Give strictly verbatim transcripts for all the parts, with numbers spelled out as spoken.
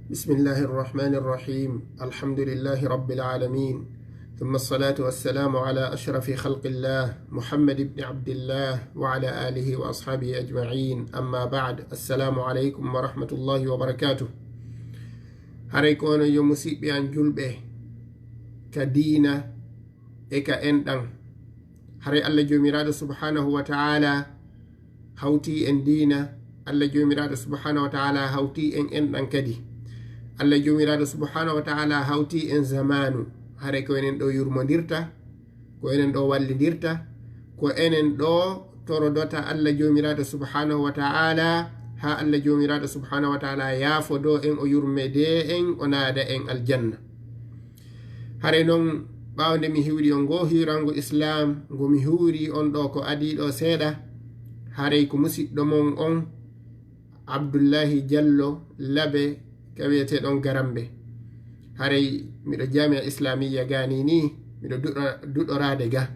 بسم الله الرحمن الرحيم. الحمد لله رب العالمين. ثم الصلاة والسلام على أشرف خلق الله محمد بن عبد الله وعلى آله وأصحابه أجمعين. أما بعد. السلام عليكم ورحمة الله وبركاته. Haray ko onon yo musiɓɓe an julɓe ka diina e ka enɗan. Haray Allah Joomiraaɗo subhanahu wa ta'ala hawti en diina. Allah Joomiraaɗo subhanahu wa ta'ala hawti en enɗan kadi. Allah Joomiraaɗo subhanahu wa ta'ala hawti en zamaanu. Haray ko enen ɗo yurmondirta, ko enen ɗo wallindirta, ko enen ɗo torodota Allah Joomiraaɗo subhanahu wa ta'ala, haa Allah Joomiraaɗo subhanahu wa ta'ala yaafodo en, o yurmede en, o naada en aljanna. Haray non, ɓaawo nde mi hiwri on ngoo hiwrango Islaam, ngo mi huwri on ɗo ko adii ɗo seeɗa, haray ko musiɗɗo mon on, Abdullahi Jallo Labe, ka wi'eteɗon Garambe. Haray miɗo Jaami'a Islamiyya ga ni ni, miɗo duɗo-, duɗoraade ga.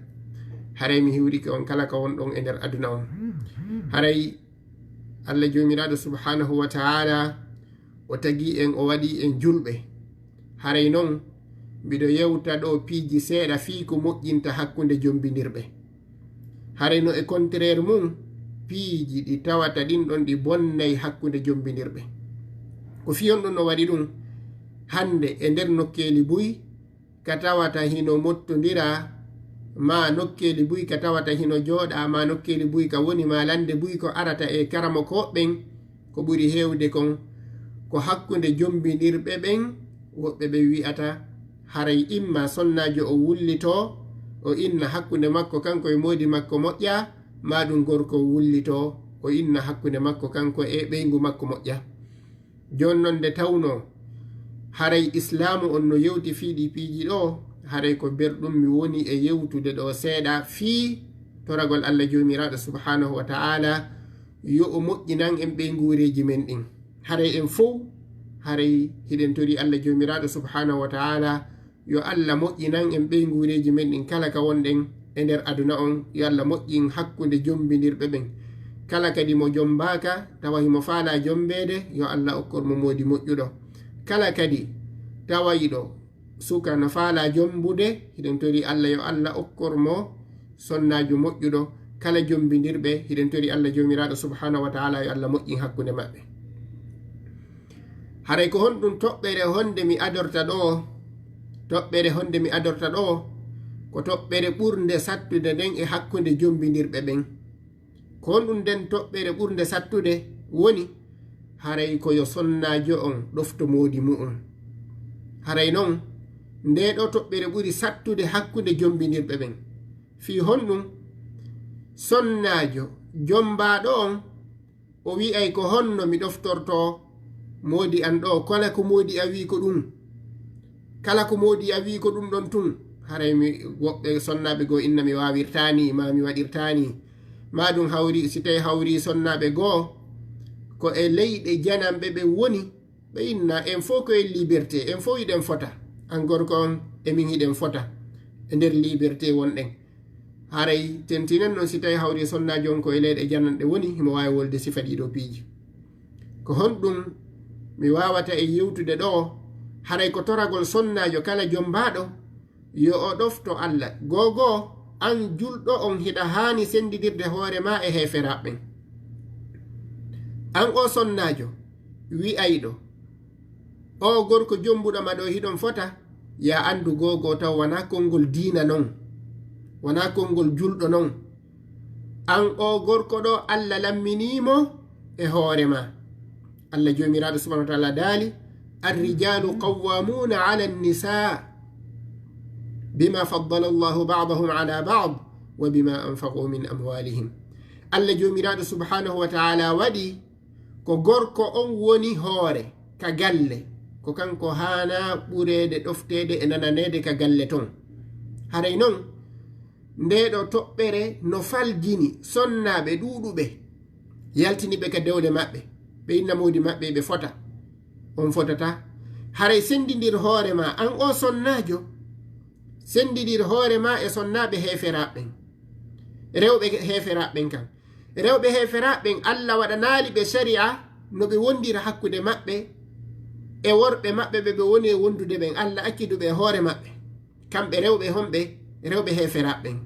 Haray mi hiwrike on kala ka wonɗon e nder aduna on. Haray Allah Joomiraaɗo subhanahu wa ta'ala o tagi en, o waɗi en julɓe. Haray non, miɗo yewta ɗo piiji seeɗa fii ko moƴƴinta hakkunde jombindirɓe. Haray no e contraire mum, piiji ɗi tawata ɗin ɗon ɗi bonnay hakkunde jombindirɓe. Ko fii honɗun no waɗi ɗun? Hande e nder nokkeeli buy ka tawata hino mottondira, maa nokkeeli buy ka tawata hino jooɗa, maa nokkeeli buy ka woni, maa lande buy ko arata e karamokooɓe ɓen, ko ɓuri heewde kon ko hakkunde jombindirɓe ɓen, woɓɓe ɓe wi'ata haray imma sonnaajo o wullitoo, o inna hakkunde makko kanko e moodi makko moƴƴa, maa ɗum gorko o wullitoo, o inna hakkunde makko kanko e ɓeyngu makko moƴƴa. Jooni non nde tawnoo haray Islaamu on no yewti fii ɗii piiji ɗoo, haray ko berɗum mi woni e yewtude ɗoo seeɗa fii toragol Allah Joomiraaɗo subhanahu wa ta'ala yo o moƴƴinan en ɓeynguureeji men ɗin. Haray en fow, haray hiɗen torii Allah Joomiraaɗo subhanahu wa ta'ala yo Allah moƴƴinan en ɓeynguureeji men ɗin kala ka wonɗen e nder aduna on. Yo Allah moƴƴin hakkunde jombindirɓe ɓen. Kala kadi mo jombaaka, tawa himo faalaa jombeede, yo Allah okkor mo moodi moƴƴuɗo. Kala kadi tawayɗo suka no faalaa jombude, hiɗen torii Allah yo Allah okkor mo sonnaajo moƴƴuɗo. Kala jombindirɓe, hiɗen torii Allah Joomiraaɗo subhanahu wa ta'ala yo Allah moƴƴin hakkunde maɓɓe. Haray ko honɗum toɓɓere honde mi adorta ɗoo? Toɓɓere honde mi adorta ɗoo? Ko toɓɓere ɓurnde sattude nden e hakkunde jombindirɓe ɓen. Ko honɗum nden toɓɓere ɓurnde sattude woni? Haray ko yo sonnaajo on ɗofto moodi mu'un. Haray non, ndee ɗoo toɓɓere ɓuri sattude hakkunde jombindirɓe ɓen. Fii honɗum? Sonnaajo jombaaɗo on, o wi'ay, "Ko honno mi ɗoftortoo moodi an ɗoo? Kala ko moodi a wi'i ko ɗum. Kala ko moodi a wi'i ko ɗum ɗon tun." Haray mi, woɓɓe sonnaaɓe goo inna mi waawirtaani, maa mi waɗirtaani. Maa ɗum hawri, si tawi hawri sonnaaɓe goo ko e leyɗe jananɓe ɓe woni, ɓe inna, en fow ko en liberté, en fow hiɗen fota. An gorko on, e min hiɗen fota e nder liberté wonɗen. Haray tentinen non si tawi hawri sonnaajo on ko e leyɗe jananɗe woni, himo waawi wolde sifa ɗii ɗoo piiji. Ko honɗum mi waawata e yewtude ɗoo? Haray ko toragol sonnaajo kala jombaaɗo, yo o ɗofto Allah. Googoo, an julɗo on, hiɗa haani senndidirde hoore maa e heeferaaɓe ɓen. An oo sonnaajo wi'ayɗo, oo gorko jombuɗo ma ɗoo, hiɗon fota, yaa anndu googoo taw wanaa konngol diina non, wanaa konngol julɗo non. An oo gorko ɗoo, Allah lamminii mo e hoore maa. Allah Joomiraaɗo subhanahu wa ta'ala daali, "Ar-rijaalu qawwaamuuna ala an-nisaa bima faddala Allahu ba'dahum ala ba'd wa bima anfaqu min amwaalihim." Allah Joomiraaɗo subhanahu wa ta'ala waɗi ko gorko on woni hoore ka galle, ko kanko haanaa ɓureede ɗofteede e nananeede ka galle ton. Haray non, ndee ɗoo toɓɓere no faljini sonnaaɓe ɗuuɗuɓe, yaltini ɓe ka dewle maɓɓe, ɓe inna moodi maɓɓe, ɓe fota. On fotataa. Haray senndindir hoore maa, an oo sonnaajo, senndindir hoore maa e sonnaaɓe heeferaaɓe ɓen, rewɓe heeferaaɓe ɓen kan. Rewɓe heeferaaɓe ɓen, Allah waɗanaali ɓe sari'a no ɓe wondira hakkunde maɓɓe e worɓe maɓɓe ɓe ɓe woni e wondude ɓen, Alla acciduɓe e hoore maɓɓe. Kamɓe rewɓe honɓe? Rewɓe heeferaaɓe ɓen.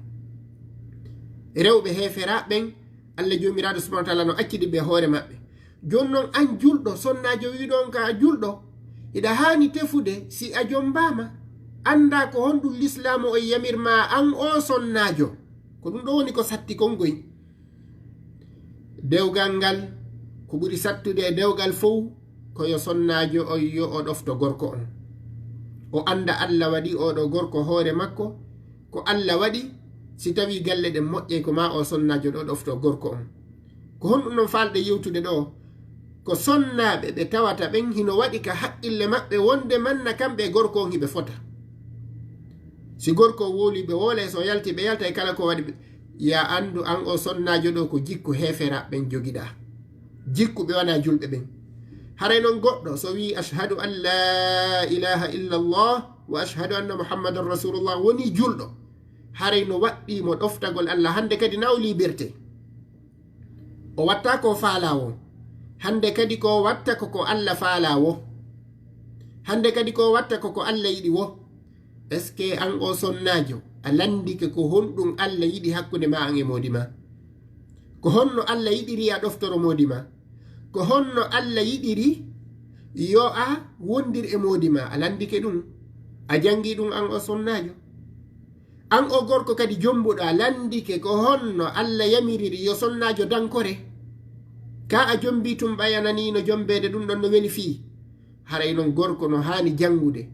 Rewɓe heeferaaɓe ɓen, Alla Joomiraaɗo subhaanahu wa taala no accidi ɓe e hoore maɓɓe. Jooni non, an julɗo, sonnaajo wi'uɗo on ka a julɗo, hiɗa haani tefude, si a jombaama, anndaa ko honɗum lislaamu on yamir maa an oo sonnaajo. Ko ɗum ɗoo woni ko satti kon goy. Dewgal ngal, ko ɓuri sattude e dewgal fow, ko yo sonnaajo on yo o ɗofto gorko on. O annda Alla waɗi oo ɗoo gorko hoore makko, ko Alla waɗi, si tawii galle ɗen moƴƴay, ko maa oo sonnaajo ɗoo ɗofto gorko on. Ko honɗum non faalɗen yewtude ɗoo? Ko sonnaaɓe ɓe tawata ɓen hino waɗi ka haqqille maɓɓe wonde manna kamɓe e gorko on hiɓe fota. Si gorko on wowlii ɓe woolay, so yalti ɓe yaltay, kala ko waɗi ɓe, yo a anndu an oo sonnaajo ɗoo ko jikku heeferaaɓe ɓen jogiɗaa. Jikku ɓe wanaa julɓe ɓen. Haray non goɗɗo so wi'i, "Ashhadu an laa ilaaha illa Allah wa ashhadu anna Muhammadan Rasulullah," wonii julɗo, haray no waɗɗii mo ɗoftagol Alla. Hannde kadi na o liberté. O watta ko faalaa woo. Hannde kadi ko o watta ko ko Alla faalaa woo. Hannde kadi ko o watta ko ko Alla yiɗi woo. Est-ce que an oo sonnaajo, a lanndike ko honɗum Alla yiɗi hakkunde maa an e moodi maa? Ko honno Alla yiɗiri a ɗoftoro moodi maa? Ko honno Alla yiɗiri yo a wondir e moodi maa? A lanndike ɗum? A janngii ɗum an oo sonnaajo? An oo gorko kadi jombuɗo, a lanndike ko honno Alla yamiriri yo sonnaajo dankore? Ka a jombii tun ɓay a nanii no jombeede ɗum ɗon no weli fii. Haray non gorko no haani janngude,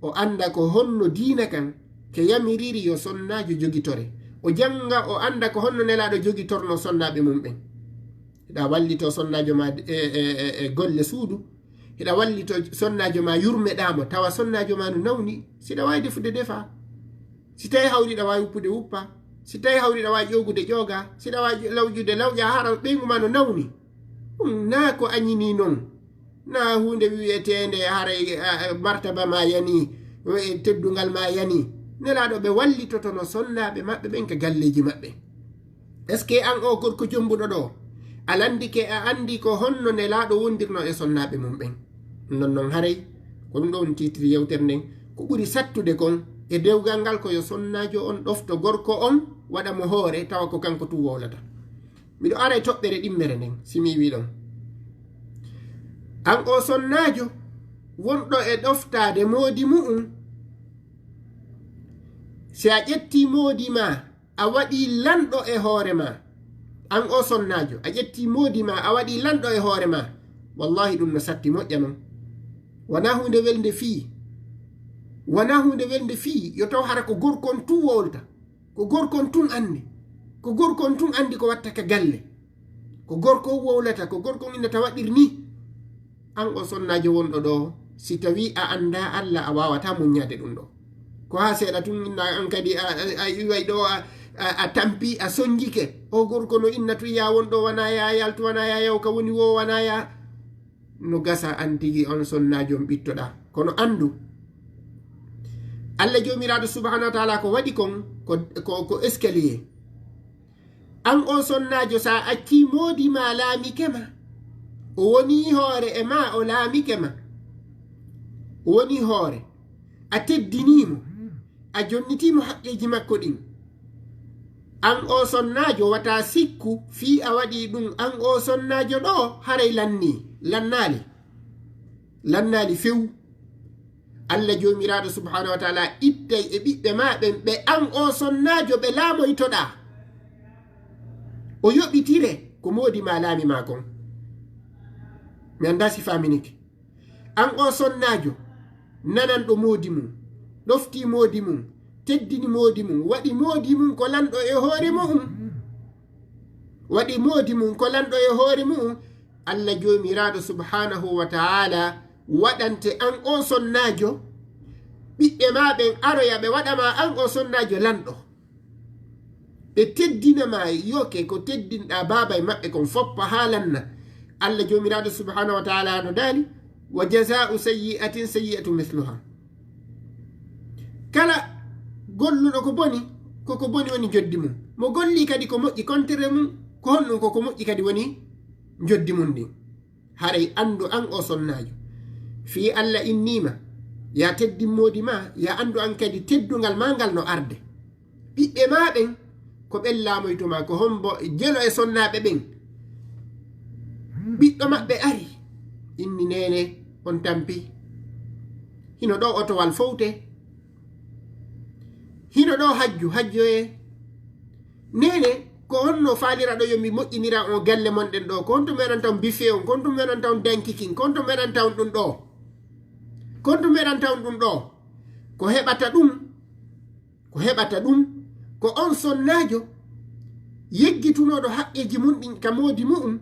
o annda ko honno diina kan ke yamiriri yo sonnaajo jogitore. O jannga, o annda ko honno Nelaaɗo jogitornoo sonnaaɓe mum ɓen. Hiɗa wallitoo sonnaajo maa e, e, e, e golle suudu. Hiɗa wallitoo sonnaajo maa, yurmeɗaa mo, tawa sonnaajo maa no nawni. Si hiɗa waawi defude, defaa. Si tawii hawriɗaa waawi wuppude, wuppaa. Si tawii hawriɗaa waawi ƴoogude, ƴoogaa. Si hiɗa waawi lawƴude, lawƴaa, hara ɓeyngu maa no nawni. Ɗum naa ko a ñinii non. Naa huunde wi'eteende haray, a, a, martaba maa yanii, e teddungal maa yanii. Nelaaɗo ɓe wallitotono sonnaaɓe maɓɓe ɓen ka galleeji maɓɓe. Est-ce que an oo gorko jombuɗo ɗoo, a lanndike, a anndi ko honno Nelaaɗo wondirnoo e sonnaaɓe mum ɓen? Non non haray, ko ɗum ɗoo woni tiitiri yewtere nden. Ko ɓuri sattude kon e dewgal ngal ko yo sonnaajo on ɗofto gorko on, waɗa mo hoore, tawa ko kanko tun wowlata. Miɗo ara e toɓɓere ɗimmere nden, si mi wi'i ɗon. An oo sonnaajo wonɗo e ɗoftaade moodi mu'un, si a ƴettii moodi maa, a waɗii lanɗo e hoore maa. An oo sonnaajo, a ƴettii moodi maa, a waɗii lanɗo e hoore maa. Wallaahi, ɗum no satti moƴƴa non. Wanaa huunde welnde fii. Wanaa huunde welnde fii, yo taw hara ko gorko on tun wowlata. Ko gorko on tun anndi. Ko gorko on tun anndi ko watta ka galle. Ko gorko on wowlata, ko gorko on innata waɗir nii. An oo sonnaajo wonɗo ɗoo, si tawii a anndaa Alla, a waawataa muññaade ɗum ɗoo. Ko haa seeɗa tun, inna an kadi a, a, a iway ɗoo, a, a, a tampi, a sonjike. Oo gorko no inna tun, yaa won ɗoo, wanaa yaa yaltu, wanaa yaa yaw ka woni woo, wanaa yaa. No gasa an tigi on sonnaajo on ɓittoɗaa. Kono anndu, Alla Joomiraaɗo subhaanahu wa taala ko waɗi kon ko, ko, ko escalier. An oo sonnaajo, si a accii moodi maa laamike ma, o wonii hoore e maa, o laamike ma, o wonii hoore, a teddinii mo, a jonnitii mo haqqeeji makko ɗin. An oo sonnaajo, wata sikku fii a waɗii ɗum, an oo sonnaajo ɗoo, haray lannii, lannaali, lannaali few. Alla Joomiraaɗo subhaanahu wa taala ittay e ɓiɓɓe maa ɓen, ɓe an oo sonnaajo ɓe laamoytoɗaa. O yoɓitire ko moodi maa laami maa kon. Mi anndaa si faaminike. An oo sonnaajo, nananɗo moodi mum, ɗoftii moodi mum, teddini moodi mum, waɗi moodi mum ko lanɗo e hoore mu'um. Waɗi moodi mum ko lanɗo e hoore mu'um. Alla Joomiraaɗo subhaanahu wa taala waɗante an oo sonnaajo, ɓiɓɓe maa ɓen aroya ɓe waɗa ma an oo sonnaajo lanɗo. Ɓe teddina ma, yoke ko teddinɗaa baaba e maɓɓe kon foppa haa lanna. Alla Joomiraaɗo subhaanahu wa taala no daali, "Wa jazaa'u sayyi'atin sayyi'atu misluha." Kala golluɗo ko boni, ko ko boni woni njoddi mum. Mo golli kadi ko moƴƴi kontere mum, ko honɗum ko ko moƴƴi kadi woni njoddi mum ndin. Haray anndu an oo sonnaajo, Fii Alla innii ma, yaa teddin moodi maa, yaa anndu an kadi teddungal maa ngal no arde. Ɓiɓɓe maa ɓen, ko ɓen laamoyto maa, ko hombo jelo e sonnaaɓe ɓen. Ɓiɗɗo maɓɓe ari, inni, "Neene, on tampi. Hino ɗoo otowal fowte. Hino ɗoo hajju, hajjoyee. Neene, ko honno faaliraɗo yo mi moƴƴinira on galle mon ɗen ɗoo? Ko honto meɗanta on bife on? Ko honto meɗanta on dankikin? Ko honto meɗanta on ɗum ɗoo? Ko honto meɗanta on ɗum ɗoo?" Ko heɓata ɗum, ko heɓata ɗum, ko on sonnaajo yeggitunooɗo haqqeeji mun ɗin ka moodi mu'um,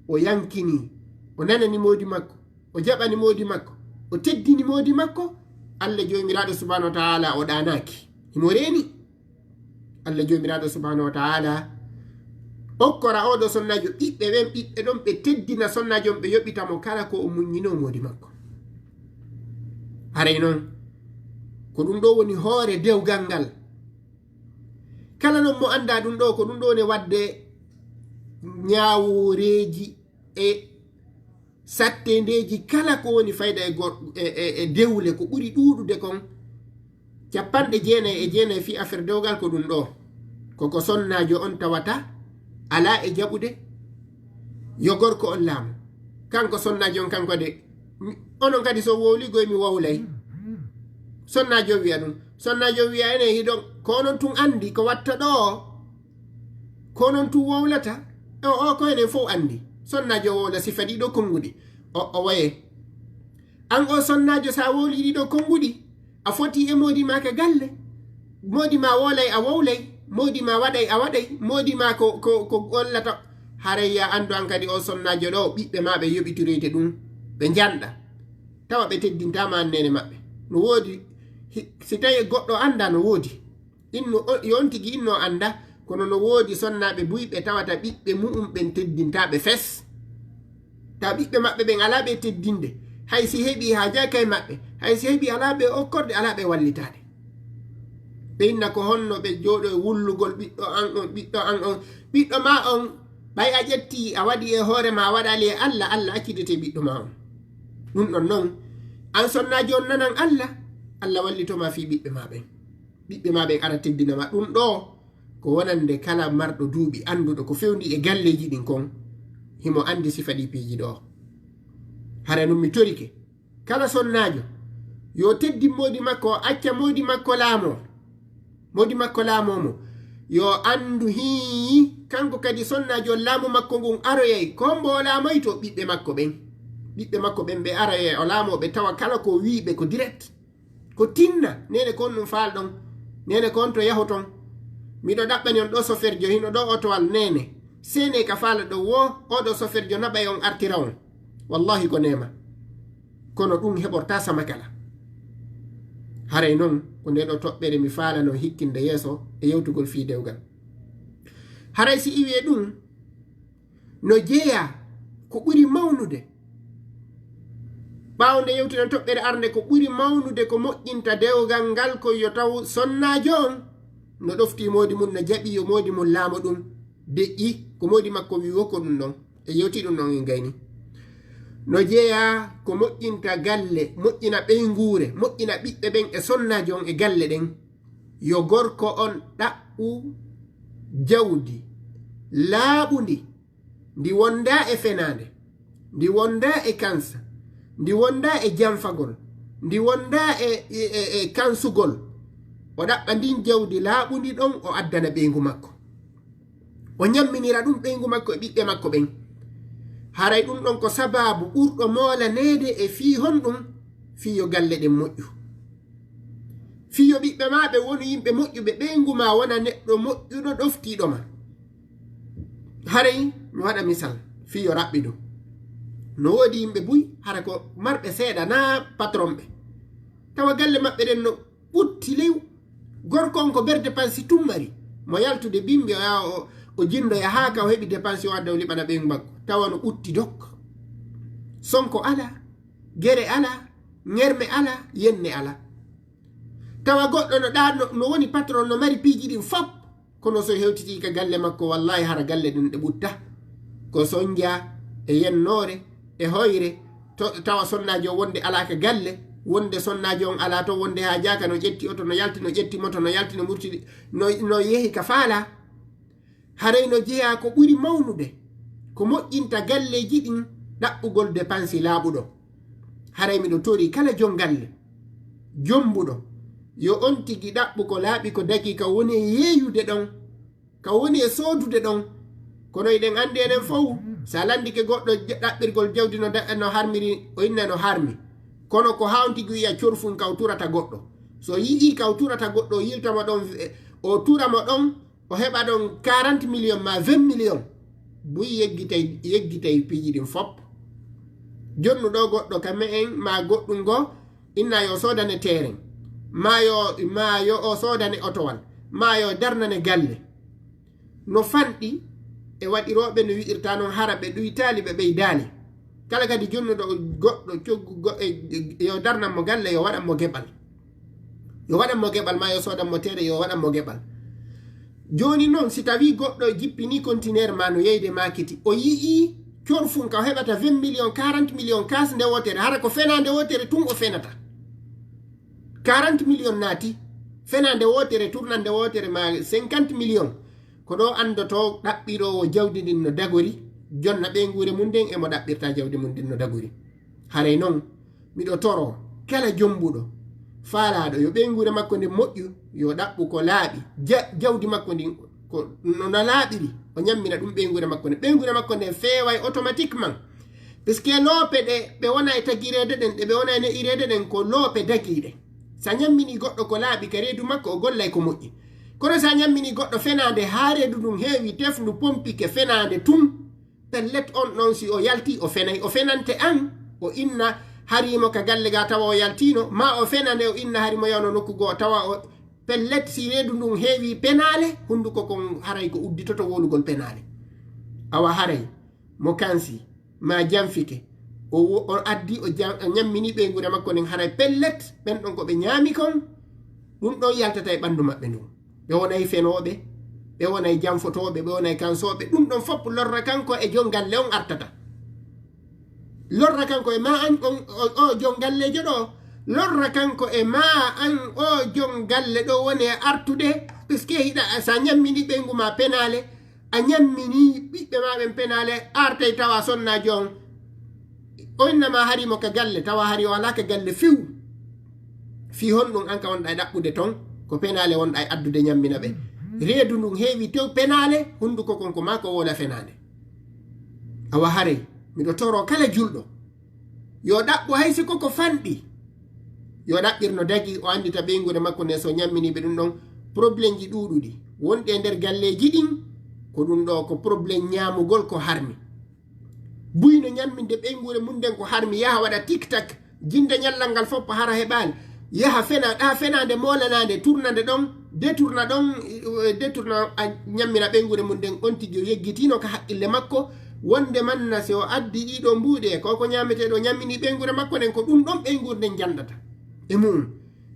o yankini, o nanani moodi makko, o jaɓani moodi makko, o teddini moodi makko, Alla Joomiraaɗo Subhaanahu wa Ta'aala o ɗaanaaki. Himo reeni. Alla Joomiraaɗo Subhaanahu wa Ta'aala okkora oo ɗoo sonnaajo ɓiɓɓe ɓen, ɓiɓɓe ɗon ɓe teddina sonnaajo on, ɓe yoɓita mo kala ko o muññinoo moodi makko. Haray non, ko ɗum ɗoo woni hoore dewgal ngal. Kala non mo anndaa ɗum ɗoo, ko ɗum ɗoo woni waɗde ñaawooreeji e satteendeeji kala ko woni fayda e gor-, e, e, e dewle ko ɓuri ɗuuɗude kon, capanɗe jeenayi e jeenayi fii affaire dewgal ko ɗum ɗoo. Ko ko sonnaajo on tawata alaa e jaɓude yo gorko on laamu. Kanko sonnaajo on kanko de, mi-, onon kadi so wowli goy mi wowlay. Sonnaajo on wi'a ɗum. Sonnaajo on wi'a enen hiɗon, ko onon tun anndi ko watta ɗoo. Ko onon tun wowlata. O, o ko enen fow anndi. Sonnaajo wowla sifa ɗiɗo konnguɗi. O, o waye. An o sonnaajo sa wowli ɗiɗo konnguɗi, a foti e moodi maa ka galle. Moodi maa wowlay a wowlay. Moodi maa waɗay a waɗay. Moodi maa ko, ko, ko gollata. Haray ya anndu an kadi o sonnaajo ɗoo, ɓiɓɓe maa ɓe yoɓitoyte ɗum. Ɓe njanɗa. Tawa ɓe teddintaama an neene maɓɓe. No woodi, hi-, si tawi goɗɗo annda no woodi. Inno o-, yo on tigi inno annda, kono no woodi sonnaaɓe buy ɓe tawata ɓiɓɓe mu'um ɓen teddintaaɓe fes. Tawa ɓiɓɓe maɓɓe ɓen alaa ɓe teddinde. Hay si heɓii haajaa kay maɓɓe. Hay si heɓii alaa ɓe okkorde, alaa ɓe wallitaade. Ɓe inna ko honno ɓe jooɗo e wullugol ɓiɗɗo an on, ɓiɗɗo an on. Ɓiɗɗo maa on, ɓay a ƴettii, a waɗi e hoore maa, a waɗaali e Alla, Alla accidete ɓiɗɗo maa on. Ɗum ɗon non, an sonnaajo on nanan Alla, Alla wallito maa fii ɓiɓɓe maa ɓen. Ɓiɓɓe maa ɓen ara teddina maa. Ɗum ɗoo ko wonande kala marɗo duuɓi annduɗo ko fewndi e galleeji ɗin kon, himo anndi sifa ɗi piiji ɗoo. Hara nun mi torike, kala sonnaajo, yo teddin moodi makko, o acca moodi makko laamoo. Moodi makko laamoo mo. Yo anndu hii, kanko kadi sonnaajo on laamu makko ngun aroyay, ko mbo o laamoyto ɓiɓɓe makko ɓen. Ɓiɓɓe makko ɓen ɓe aroyay o laamoo ɓe tawa kala ko wi'i ɓe ko direct. Ko tinna, neene ko on ɗum faalɗon, neene ko on to yahoton. Miɗo ɗaɓɓani on ɗoo soferjo, hino ɗoo otowal, neene. Seenee ka faala ɗoo woo, oo ɗoo soferjo naɓay on artira on. Wallahi ko neema. Kono ɗum heɓortaa sama kala. Haray non, ko ndee ɗoo toɓɓere mi faalano hikkinde yeeso e yewtugol fii dewgal. Haray si iwee ɗum, no jeyaa ko ɓuri mawnude. Ɓaawo nde yewtino toɓɓere arnde, ko ɓuri mawnude ko moƴƴinta dewgal ngal ko yo taw sonnaajo on no ɗoftii moodi mun, no jaɓi yo moodi mun laamo ɗum, deƴƴi ko moodi makko wi woko ɗum ɗon. E yewti ɗum ɗon en gayni. No jeyaa ko moƴƴinta galle, moƴƴina ɓeynguure, moƴƴina ɓiɓɓe ɓen e sonnaajo on e galle ɗen. Yo gorko on ɗaɓɓu jawdi laaɓundi, ndi wondaa e fenaande, ndi wondaa e kansa, ndi wondaa e janfagol, ndi wondaa e, e, e, e kansugol. O ɗaɓɓa ndin jawdi laaɓundi ɗon, o addana ɓeyngu makko. O ñamminira ɗum ɓeyngu makko e ɓiɓɓe makko ɓen. Haray ɗum ɗon ko sabaabu ɓurɗo moolaneede e fii honɗum? Fii yo galle ɗen moƴƴu. Fii yo ɓiɓɓe maa ɓe wonu yimɓe moƴƴuɓe, ɓeyngu maa wona neɗɗo moƴƴuɗo ɗoftiiɗo ma. Haray mi waɗa misal, fii yo raɓɓidu. No woodi yimɓe buy, hara ko marɓe seeɗa, naa patron ɓe. Tawa galle maɓɓe ɗen no ɓutti lew. Gorko on ko ber dépense tun mari. Mo yaltude bimbi o yaha o, o jindoya haa ka o heɓi dépense o adda o liɓana ɓeyngu makko. Tawa no ɓutti dok. Sonko alaa, gere alaa, ŋerme alaa, yenne alaa. Tawa goɗɗo no ɗaa, no, no woni patron, no mari piiji ɗin fop. Kono so hewtitii ka galle makko, wallahi hara galle ɗin ɗe ɓutta. Ko sonja e yennoore e hoyre to, tawa sonnaajo on wonde alaa ka galle, wonde sonnaajo on alaa to, wonde haajaaka, no ƴetti oto, no yalti, no ƴetti moto, no yalti, no murtidi, no, no yehi ka faalaa. Haray no jeyaa ko ɓuri mawnude, ko moƴƴinta galleeji ɗin ɗaɓɓugol depansi laaɓuɗo. Haray miɗo torii kala jon galle, jombuɗo, yo on tigi ɗaɓɓu ko laaɓi ko dagii ka woni e yeeyude ɗon, ka woni e soodude ɗon. Kono eɗen anndi enen fow, so a lanndike goɗɗo je-, ɗaɓɓirgol jawdi no da-, no harmiri, o inna no harmi. Kono ko haa on tigi wi'a corfun ka o turata goɗɗo. So yi'ii ka o turata goɗɗo, o yilta mo ɗon, o tura mo ɗon, o heɓa ɗon quarante millions ma vingt millions. Buy yeggitay, yeggitay piiji ɗin fop. Jonnu ɗo goɗɗo ka me'en ma goɗɗum goo, inna yo soodane teeren. Ma yo, ma yo o soodane otowal. Ma yo darnane galle. No fanɗi e waɗirooɓe no wi'irta non hara ɓe ɗuytaali, ɓe ɓeydaali. Kala kadi jonnuɗo goɗɗo coggu go-, e, e, yo darnan mo galle, yo waɗan mo geɓal. Yo waɗan mo geɓal, ma yo soodan mo teere, yo waɗan mo geɓal. Jooni non, si tawii goɗɗo jippinii kontineer ma no yeyde maakiti, o yi'ii corfun ka o heɓata vingt millions, quarante millions kas nde wootere, hara ko fenaande wootere tun o fenata. Quarante millions naati, fenaande wootere, turnande wootere ma cinquante millions. Ko ɗo anndotoo ɗaɓɓiroowo jawdi ndin no dagori, jonna ɓeynguure mun nden e mo ɗaɓɓirta jawdi mun ndin no dagori. Haray non, miɗo toroo kala jombuɗo, faalaaɗo yo ɓeynguure makko nden moƴƴu, yo ɗaɓɓu ko laaɓi, ja-, jawdi makko ndin ko no, no laaɓiri, o ñammina ɗum ɓeynguure makko nden. Ɓeynguure makko nden feeway automatiquement. Puisque loope ɗe ɓe wona e tagireede ɗen, ɗe ɓe wona e ne'ireede ɗen, ko loope dagiiɗe. So a ñamminii goɗɗo ko laaɓi ka reedu makko, o gollay ko moƴƴi. Kono so a ñamminii goɗɗo fenaande haa reedu ndun heewi tef, ndu pompike fenaande tun, pellet on ɗon si o yaltii, o fenay, o fenante an, o inna harii mo ka galle ga tawa o yaltiino, ma o fenane o inna hari mo yawno nokku goo tawa o, pellet si reedu ndun heewi penaale, hunduko kon haray ko udditoto wowlugol penaale. Awa haray mo kansi, ma janfike, o wo-, o addi, o jan-, o ñammini ɓeynguure makko nden, haray pellet, ɓen ɗon ko ɓe ñaami kon, ɗum ɗon yaltata e ɓanndu maɓɓe ndun. Ɓe wonay fenooɓe, ɓe wonay janfotooɓe, ɓe wonay kansooɓe, ɗum ɗon fof lorra kanko e jon galle on artata. Lorra kanko e ma an on, o, o jon galleejo ɗo, lorra kanko e ma an o jon galle ɗo woni e artude, puisque hiɗa, sa ñammini ɓeyngu ma penaale, a ñammini ɓiɓɓe ma ɓen penaale, artay tawa sonnaajo on, o innama hari mo ka galle, tawa hari o alaa ka galle few. Fii honɗum an ka wonɗa e ɗaɓɓude ton, ko penaale wonɗa e addude ñammina ɓe. Reedu ndun heewi tew penaale, hunduko kon ko maa ko wowla fenaande. Awa haray, miɗo toro kala julɗo, yo ɗaɓɓu hay si ko ko fanɗi. Yo ɗaɓɓir no dagi, o anndita ɓeynguure makko nden so ñammini ɓe ɗum ɗon, problemji ɗuuɗuɗi wonɗi e nder galleeji ɗin, ko ɗum ɗo ko problem ñaamugol ko harmi. Buy no ñamminde ɓeynguure mum nden ko harmi, yaha waɗa tik tak, jinde ñallal ngal fof hara heɓaali, yaha fena, ɗa fenaande moolanaande, tourna nde ɗon, détourna ɗon, eh, détourna, a ñammina ɓeynguure mum nden, on tigi o yeggitiino ka haqqille makko, wonde manna si o addi ɗiɗo mbuuɗe, ko ko ñaameteeɗo o ñammini ɓeynguure makko nden, ko ɗum ɗon ɓeynguure nden janɗata e mum.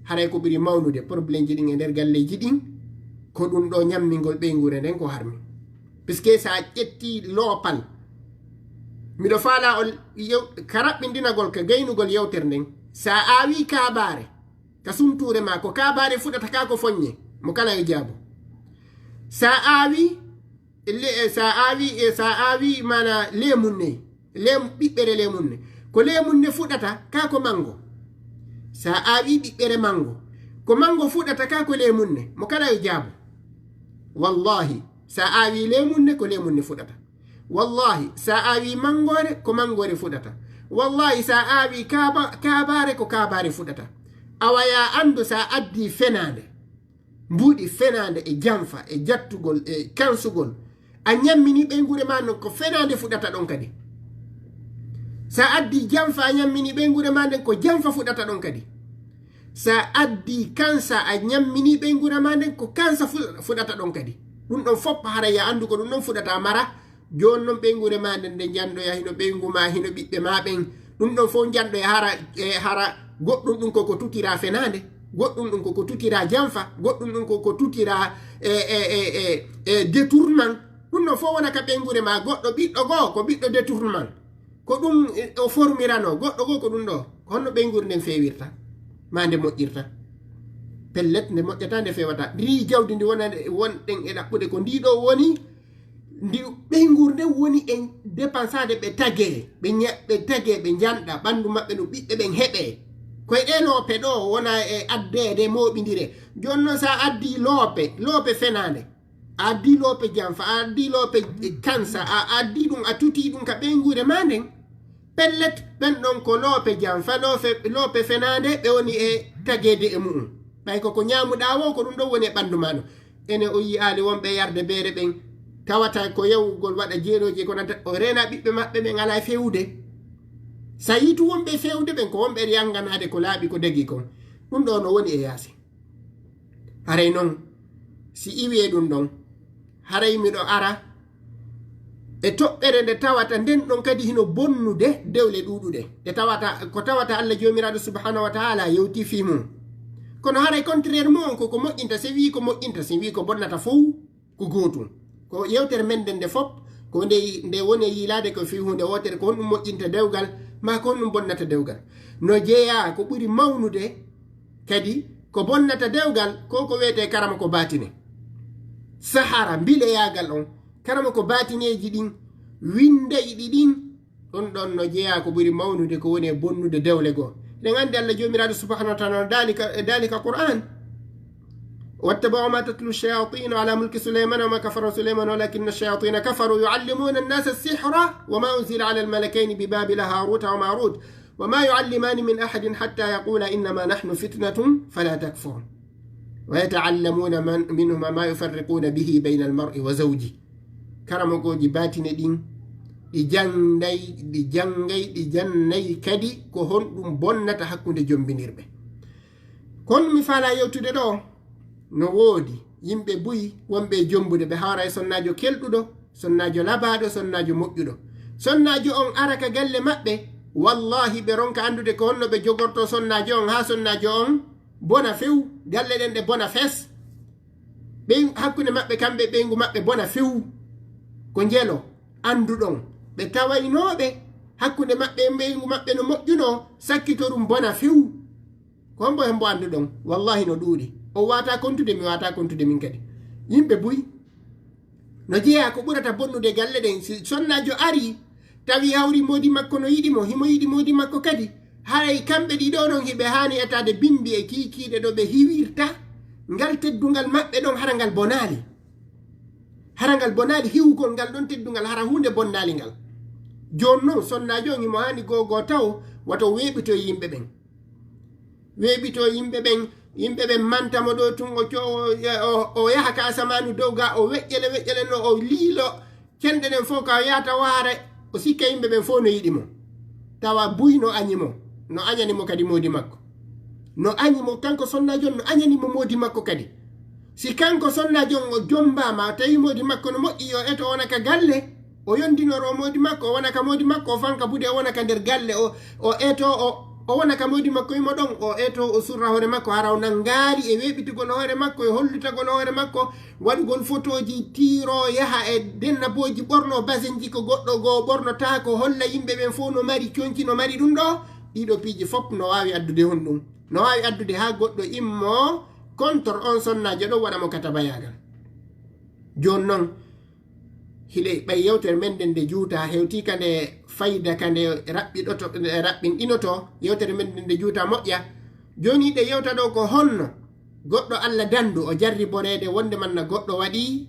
Haray ko ɓuri mawnude problemji ɗin e nder galleeji ɗin, ko ɗum ɗo ñammingol ɓeynguure nden ko harmi. Puisque sa ƴetti loopal, miɗo faala on yew-, ka raɓɓindinagol, ka gaynugol yewtere nden, sa aawi kaabaare, ka sumtuure ma, ko kaabaare fuɗata ka ko foññe, mo kala yo jaabo. Sa aawi, le-, sa aawi, e sa aawi mana leemun ne, leem-, ɓiɓɓere leemun ne, ko leemun ne fuɗata ka ko mango. Sa aawi ɓiɓɓere mango, ko mango fuɗata ka ko leemun ne, mo kala yo jaabo. Wallahi, sa aawi leemun ne, ko leemun ne fuɗata. Wallahi, sa aawi mangore, ko mangore fuɗata. Wallahi, sa aawi kaaba-, kaabaare, ko kaabaare fuɗata. Awa ya anndu, sa addi fenaande, mbuuɗi fenaande e janfa, e jattugol, e kansugol, a ñammini ɓeynguure ma non, ko fenaande fuɗata ɗon kadi. Sa addi janfa, a ñammini ɓeynguure ma nden, ko janfa fuɗata ɗon kadi. Sa addi kansa, a ñammini ɓeynguure ma nden, ko kansa fu-, fuɗata ɗon kadi. Ɗum ɗon fof haray ya anndu ko ɗum ɗon fuɗata mara. Jooni non ɓeynguure ma nden nde janɗoya, hino ɓeyngu ma, hino ɓiɓɓe ma ɓen. Ɗum ɗon fof janɗoya hara, e hara goɗɗum ɗum koko tutira fenaande, goɗɗum ɗum koko tutira janfa, goɗɗum ɗum koko tutira e, e, e, e, e détournement. Ɗum ɗon fof wona ka ɓeynguure ma, goɗɗo ɓiɗɗo goo ko ɓiɗɗo détournement. Ko ɗum o formirano goɗɗo goo, ko ɗum ɗo. Ko honno ɓeynguure nden feewirta? Ma nde moƴƴirta? Pellet, nde moƴƴata, nde feewata. Ndi jawdi ndi wona, wonɗen e ɗaɓɓude ko ndi ɗo woni, ndi ɓeynguure nden woni e depansaade ɓe tagee, ɓe ña-, ɓe tagee, ɓe njanɗa, ɓanndu maɓɓe no ɓiɓɓe ɓen heɓee. Koye ɗee loope ɗo wona e addeede mooɓindire. Jooni noon, so a addii loope, loope fenaande, a addii loope janfa, a addii loope kansa, a addii ɗum, a tutii ɗum ka ɓeynguure maa nden. Pellet, ɓen ɗon ko loope janfa, loope, loope fenaande, ɓe woni e tageede e mu'un. Ɓay ko ko ñaamuɗaa woo, ko ɗum ɗon woni e ɓanndu maa ɗon. Ene o yi'aali wonɓe yarde beere ɓen, tawata ko yawugol waɗa jeerooji ko nanta, o reena ɓiɓɓe maɓɓe ɓen alaa e feewude. So a yiitu wonɓe e feewude ɓen, ko wonɓe yannganaade ko laaɓi ko dagii kon. Ɗum ɗoo no woni e yaasi. Haray non, si iwii e ɗum ɗon, haray miɗo ara e toɓɓere nde tawata nden ɗon kadi hino bonnude dewle ɗuuɗuɗe. Ɗe tawata, ko tawata Allah Joomiraaɗo Subhaanahu wa Ta'ala yewti fii mum. Kono haray contraire mum on ko ko moƴƴinta, si wii ko moƴƴinta, si wii ko bonnata fow ko gootum. Ko yewtere men nden nde fop, ko nde, nde woni e yiilaade ko fii huunde wootere, ko honɗum moƴƴinta dewgal, maa ko honɗum bonnata dewgal. No jeyaa ko ɓuri mawnude kadi ko bonnata dewgal, ko ko wiyetee karama ko baatine. Sahara, mbileyaagal on, karama ko baatineeji ɗin, winndayɗi ɗin, ɗum ɗon no jeyaa ko ɓuri mawnude ko woni e bonnude dewle goo. Eɗen anndi Allah Joomiraaɗo Subhaanahu wa Ta'ala no daali ka, daali ka Qur'aan. واتبعوا ما تتلو الشياطين على ملك سليمان وما كفر سليمان ولكن الشياطين كفروا يعلمون الناس السحر وما أنزل على الملكين ببابل هاروت وماروت وما يعلمان من أحد حتى يقولا إنما نحن فتنة فلا تكفر ويتعلمون من، منهما ما يفرقون به بين المرء وزوجه. Karamokooji baatine ɗin, ɗi jannday, ɗi janngay, ɗi jannay kadi ko honɗum bonnata hakkunde jombinirɓe. Kon mi faalaa yewtude ɗoo, no woodi yimɓe buy wonɓe e jombude, ɓe hawra e sonnaajo kelɗuɗo, sonnaajo labaaɗo, sonnaajo moƴƴuɗo. Sonnaajo on ara ka galle maɓɓe, wallaahi ɓe ronka anndude ko honno ɓe jogortoo sonnaajo on, haa sonnaajo on bona few, galle ɗen ɗe bona fes. Ɓey-, hakkunde maɓɓe kamɓe e ɓeyngu maɓɓe bona few. Ko njelo annduɗon. Ɓe tawaynooɓe hakkunde maɓɓe e ɓeyngu maɓɓe no moƴƴunoo, sakkitorum bona few. Ko hombo hembo annduɗon? Wallaahi no ɗuuɗi. O waawataa kontude, mi waawataa kontude min kadi. Yimɓe buy. No jeyaa ko ɓurata bonnude galle ɗen. Si sonnaajo arii, tawi hawri moodi makko no yiɗi mo, himo yiɗi moodi makko kadi. Haray kamɓe ɗiɗo non hiɓe haani etaade bimbi e kiikiiɗe ɗo ɓe hiwirta ngal teddungal maɓɓe ɗon, hara ngal bonaali. Hara ngal bonaali hiwugol ngal ɗon teddungal, hara huunde bonnaali ngal. Jooni non, sonnaajo on himo haani goo goo tawo, wato weeɓitoy yimɓe ɓen. Weeɓitoo yimɓe ɓen, yimɓe ɓen manta mo ɗo tun, o co-, o, o, o yaha ka asamaanu dow ga, o weƴƴele, weƴƴele no o liilo, cenɗe ɗen fof ka o yahata o hara, o sikka yimɓe ɓen fof no yiɗi mo. Tawa buy no añi mo, no añani mo kadi moodi makko. No añi mo, kanko sonnaajo on no añani mo moodi makko kadi. Si kanko sonnaajo on o jombaama, tawi moodi makko no moƴƴi, yo eto o wona ka galle, o yondinoro moodi makko, o wona ka moodi makko, o fanka buuɗe, o wona ka nder galle, o, o eto, o, o wona ka moodi makko, imo ɗon, o eto, o surra hoore makko, hara o nangaali e weeɓitugol hoore makko, e hollitagol hoore makko, waɗugol fotooji, tiiro, yaha e dennabooji, ɓorno basenji ko goɗɗo goo ɓornotaako, holla yimɓe ɓen fof no mari conci, no mari ɗum ɗo. Ɗiɗo piiji fof no waawi addude honɗum? No waawi addude haa goɗɗo immo contre on sonnaajo ɗo, waɗa mo katabayaagal. Jooni non, hiɗe ɓay yewtere men nden nde juuta, hewti ka nde fayda, ka nde raɓɓiɗoto, nde raɓɓinɗinoto, yewtere men nden nde juuta moƴƴa. Jooni hiɗe yewta ɗo ko honno goɗɗo Allah dandu o jarriboreede wonde manna goɗɗo waɗi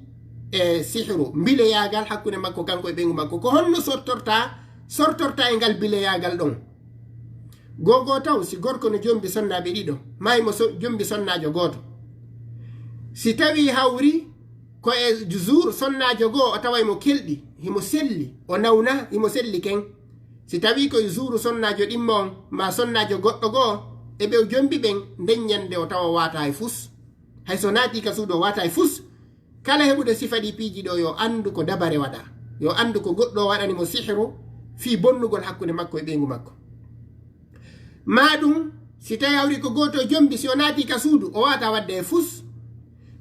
e sihru, mbileyaagal hakkunde makko kanko e ɓeyngu makko. Ko honno sortorta, sortorta e ngal mbileyaagal ɗon? Gogo taw si gorko no jombi sonnaaɓe ɗiɗo, maa himo so-, jombi sonnaajo gooto. Si tawi hawri ko e zuur sonnaajo goo, o taway mo kelɗi, himo selli, o nawna, himo selli ken. Si tawi ko e zuuru sonnaajo ɗimmo on, maa sonnaajo goɗɗo goo, e ɓe o jombi ɓen, nden ñande o tawa o waata e fus. Hay so naati ka suudu o waata e fus. Kala heɓuɗo sifa ɗi piiji ɗo, yo anndu ko dabare waɗa. Yo anndu ko goɗɗo o waɗani mo sihru fii bonnugol hakkunde makko e ɓeyngu makko. Maa ɗum, si tawi hawri ko gooto jombi, si o naati ka suudu, o waata waɗde e fus.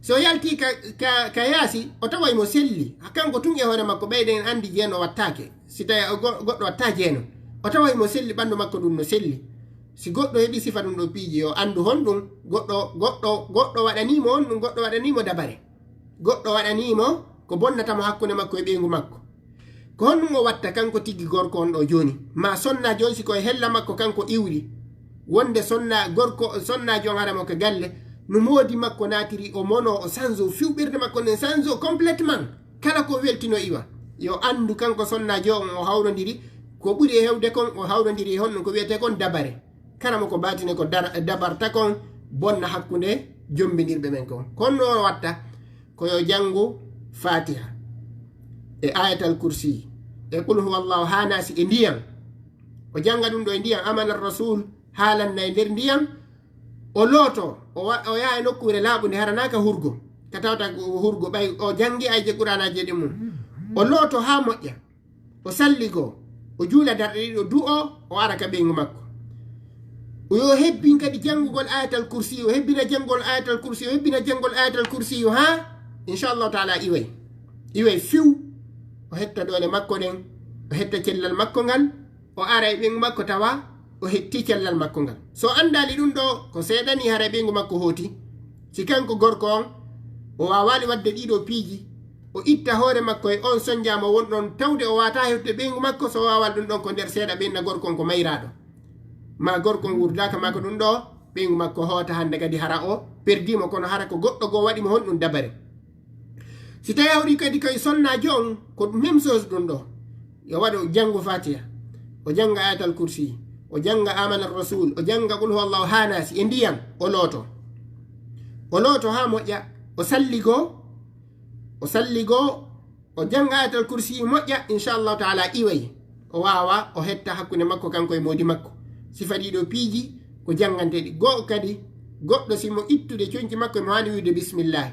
Si o yalti ka, ka, ka yaasi, o taway mo selli. Kanko tun e hoore makko, ɓeyden en anndi jeen o wattaake. Si tawi o go- goɗɗo watta jeeno, o tawa himo selli, ɓandu makko ndun no selli. Si goɗɗo heɓi sifa ɗun ɗo piiji, yo anndu honɗun goɗɗo goɗɗo goɗɗo waɗanimo on ɗun, goɗɗo waɗanimo dabare, goɗɗo waɗanimo ko bonnata mo hakkunde makko e ɓeyngu makko. Ko honɗun o watta kanko tigi gorko on ɗo jooni? Ma sonnaajo on, si ko e hella makko kanko iwri, wonde sonna gorko sonnaajo on hara mo ka galle, no moodi makko naatiri, o mono, o sanzo, fiw ɓernde makko nden sanzo complètement. Kala ko weltino iwa, yo anndu kanko sonnaajo on o hawrondiri ko ɓuri e hewde kon, o hawrondiri e honɗun ko wi'etee kon dabare. Kala mo ko baatine ko dar- dabarta kon bonna hakkunde jombindirɓe men kon. Ko honno o watta? Ko yo janngu Fatiha e Ayatal Kursi e Qul huwallahu haa naasi e ndiyan. O jannga ɗun ɗo e ndiyan, amana rasul haalanna e nder ndiyan. O looto, o wa- o yaha e nokkuure laaɓunde, hara naa ka hurgo, ka tawata ko hurgo, ɓay o janngi ayje Qur'aanaaje ɗin mun. O looto haa moƴƴa, o salligo, o juula darɗe ɗiɗi, o du'o, o ara ka ɓeyngu makko. O yo hebbin kadi janngugol Ayatal Kursi, o hebbina janngol Ayatal Kursi, o hebbina janngol Ayatal Kursi yo haa, inchallahu taala, iway. Iway fiw, o hetta doole makko ɗen, o hetta cellal makko ngal, o ara e ɓeyngu makko tawa o hetti cellal makko ngal. So anndaali ɗun ɗo, ko seeɗani hara e ɓeyngu makko hooti. Si kanko gorko on, o waawaali waɗde ɗii ɗoo piiji, o itta hoore makko e on sonnja mo won ɗon, tawde o waawataa heɓtude ɓeyngu makko, so waawaali ɗun ɗon ko nder seeɗa ɓeynna gorko on ko mayraaɗo. Ma gorko on wurdaaka ma ko ɗun ɗo, ɓeyngu makko hoota hannde kadi hara o perdii mo, kono hara ko goɗɗo goo waɗi mo honɗun dabare. Si tawi hawri kadi koye sonnaajo on, ko même chose ɗun ɗo. Yo waɗu janngu Fatiha, o jannga Ayatal Kursi, o jannga Amana Rasul, o jannga Qul huwallahu haa naasi e ndiyan, o looto. O looto haa moƴƴa, o salligo, o salligo, o jannga Ayatal Kursi moƴƴa, inchallahu taala iway. O waawa, o hetta hakkunde makko kanko e moodi makko. Sifa ɗii ɗoo piiji ko jannganteeɗi. Goo kadi, goɗɗo si mo ittude conci makko, mo haani wi'ude bismillah.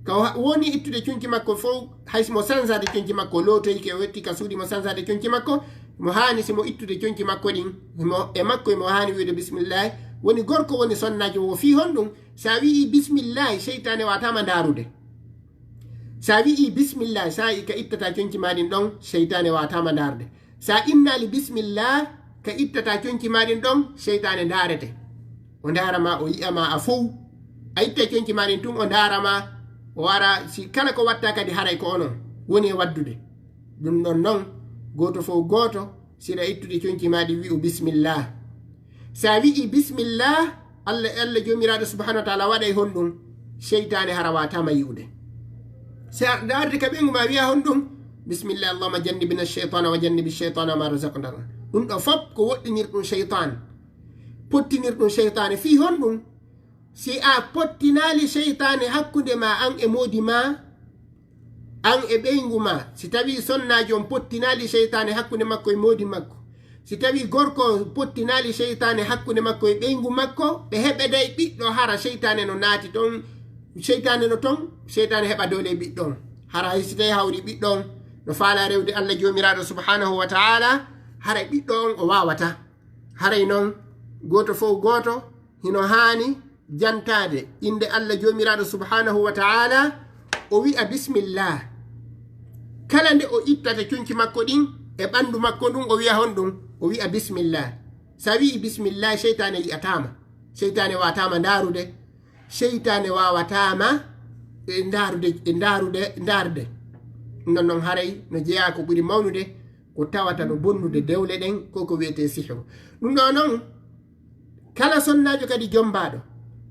Ka o ha- woni ittude conci makko fow, hay si mo sansaade conci makko, lootoyke, o yetti ka suuɗi mo sansaade conci makko, mo haani si mo ittude conci makko ɗin, mo, e makko mo haani wi'ude bismillah. Woni gorko, woni sonnaajo, wo fii honɗun? Sa wi'i bismillah, seytaane waataama ndaarude. Sa wi'i bismillah, sa i ka ittata conci maa ɗin ɗon, seytaane waataama ndaarde. Sa innaali bismillah, ka ittata conci maa ɗin ɗon, seytaane ndaarete. O ndaara ma, o yi'a ma a fow. A itta conci maa ɗin tun, o ndaara ma, o wara, si kala ko watta kadi haray ko onon woni e waddude. Ɗun ɗon non, gooto fow gooto, siɗa ittude conci maa ɗin wi'u bismillah. Sa wi'i bismillah, Allah, Allah Joomiraaɗo subhanahu wa taala waɗay honɗun? Seytaane hara waataama yi'ude. Sa ndaarde ka ɓeyngu ma wi'a honɗun? Bismillah, Allahumma jannibna shaytana wa jannibi shaytana ma razaqtana. Ɗun ɗo fop ko woɗɗinirɗun seytaane. Pottinirɗun seytaane fii honɗun? Si a pottinaali seytaane hakkunde ma an e moodi ma, an e ɓeyngu ma, si tawi sonnaajo on pottinaali seytaane hakkunde makko e moodi makko, si tawi gorko on pottinaali seytaane hakkunde makko e ɓeyngu makko, ɓe heɓeday ɓiɗɗo, hara seytaane no naati ton, seytaane no ton, seytaane heɓa doole e ɓiɗɗo on. Hara hay si tawi hawri ɓiɗɗo on no faala rewde Allah Joomiraaɗo subhanahu wa taala, haray ɓiɗɗo on o waawata. Haray non, gooto fow gooto hino haani jantaade innde Allah Joomiraaɗo subhanahu wa taala, o wi'a bismillah. Kala nde o ittata conci makko ɗin e ɓandu makko ndun, o wi'a honɗun? O wi'a bismillah. Sa wi'i bismillah, seytaane yi'ataama. Seytaane waataama ndaarude. Seytaane waawataama, e, ndaarude, e, ndaarude, ndaarde. Non non haray no jeyaa ko ɓuri mawnude, ko tawata no bonnude dewle ɗen, ko ko wi'etee sihru. Ɗun ɗo non, kala sonnaajo kadi jommbaaɗo,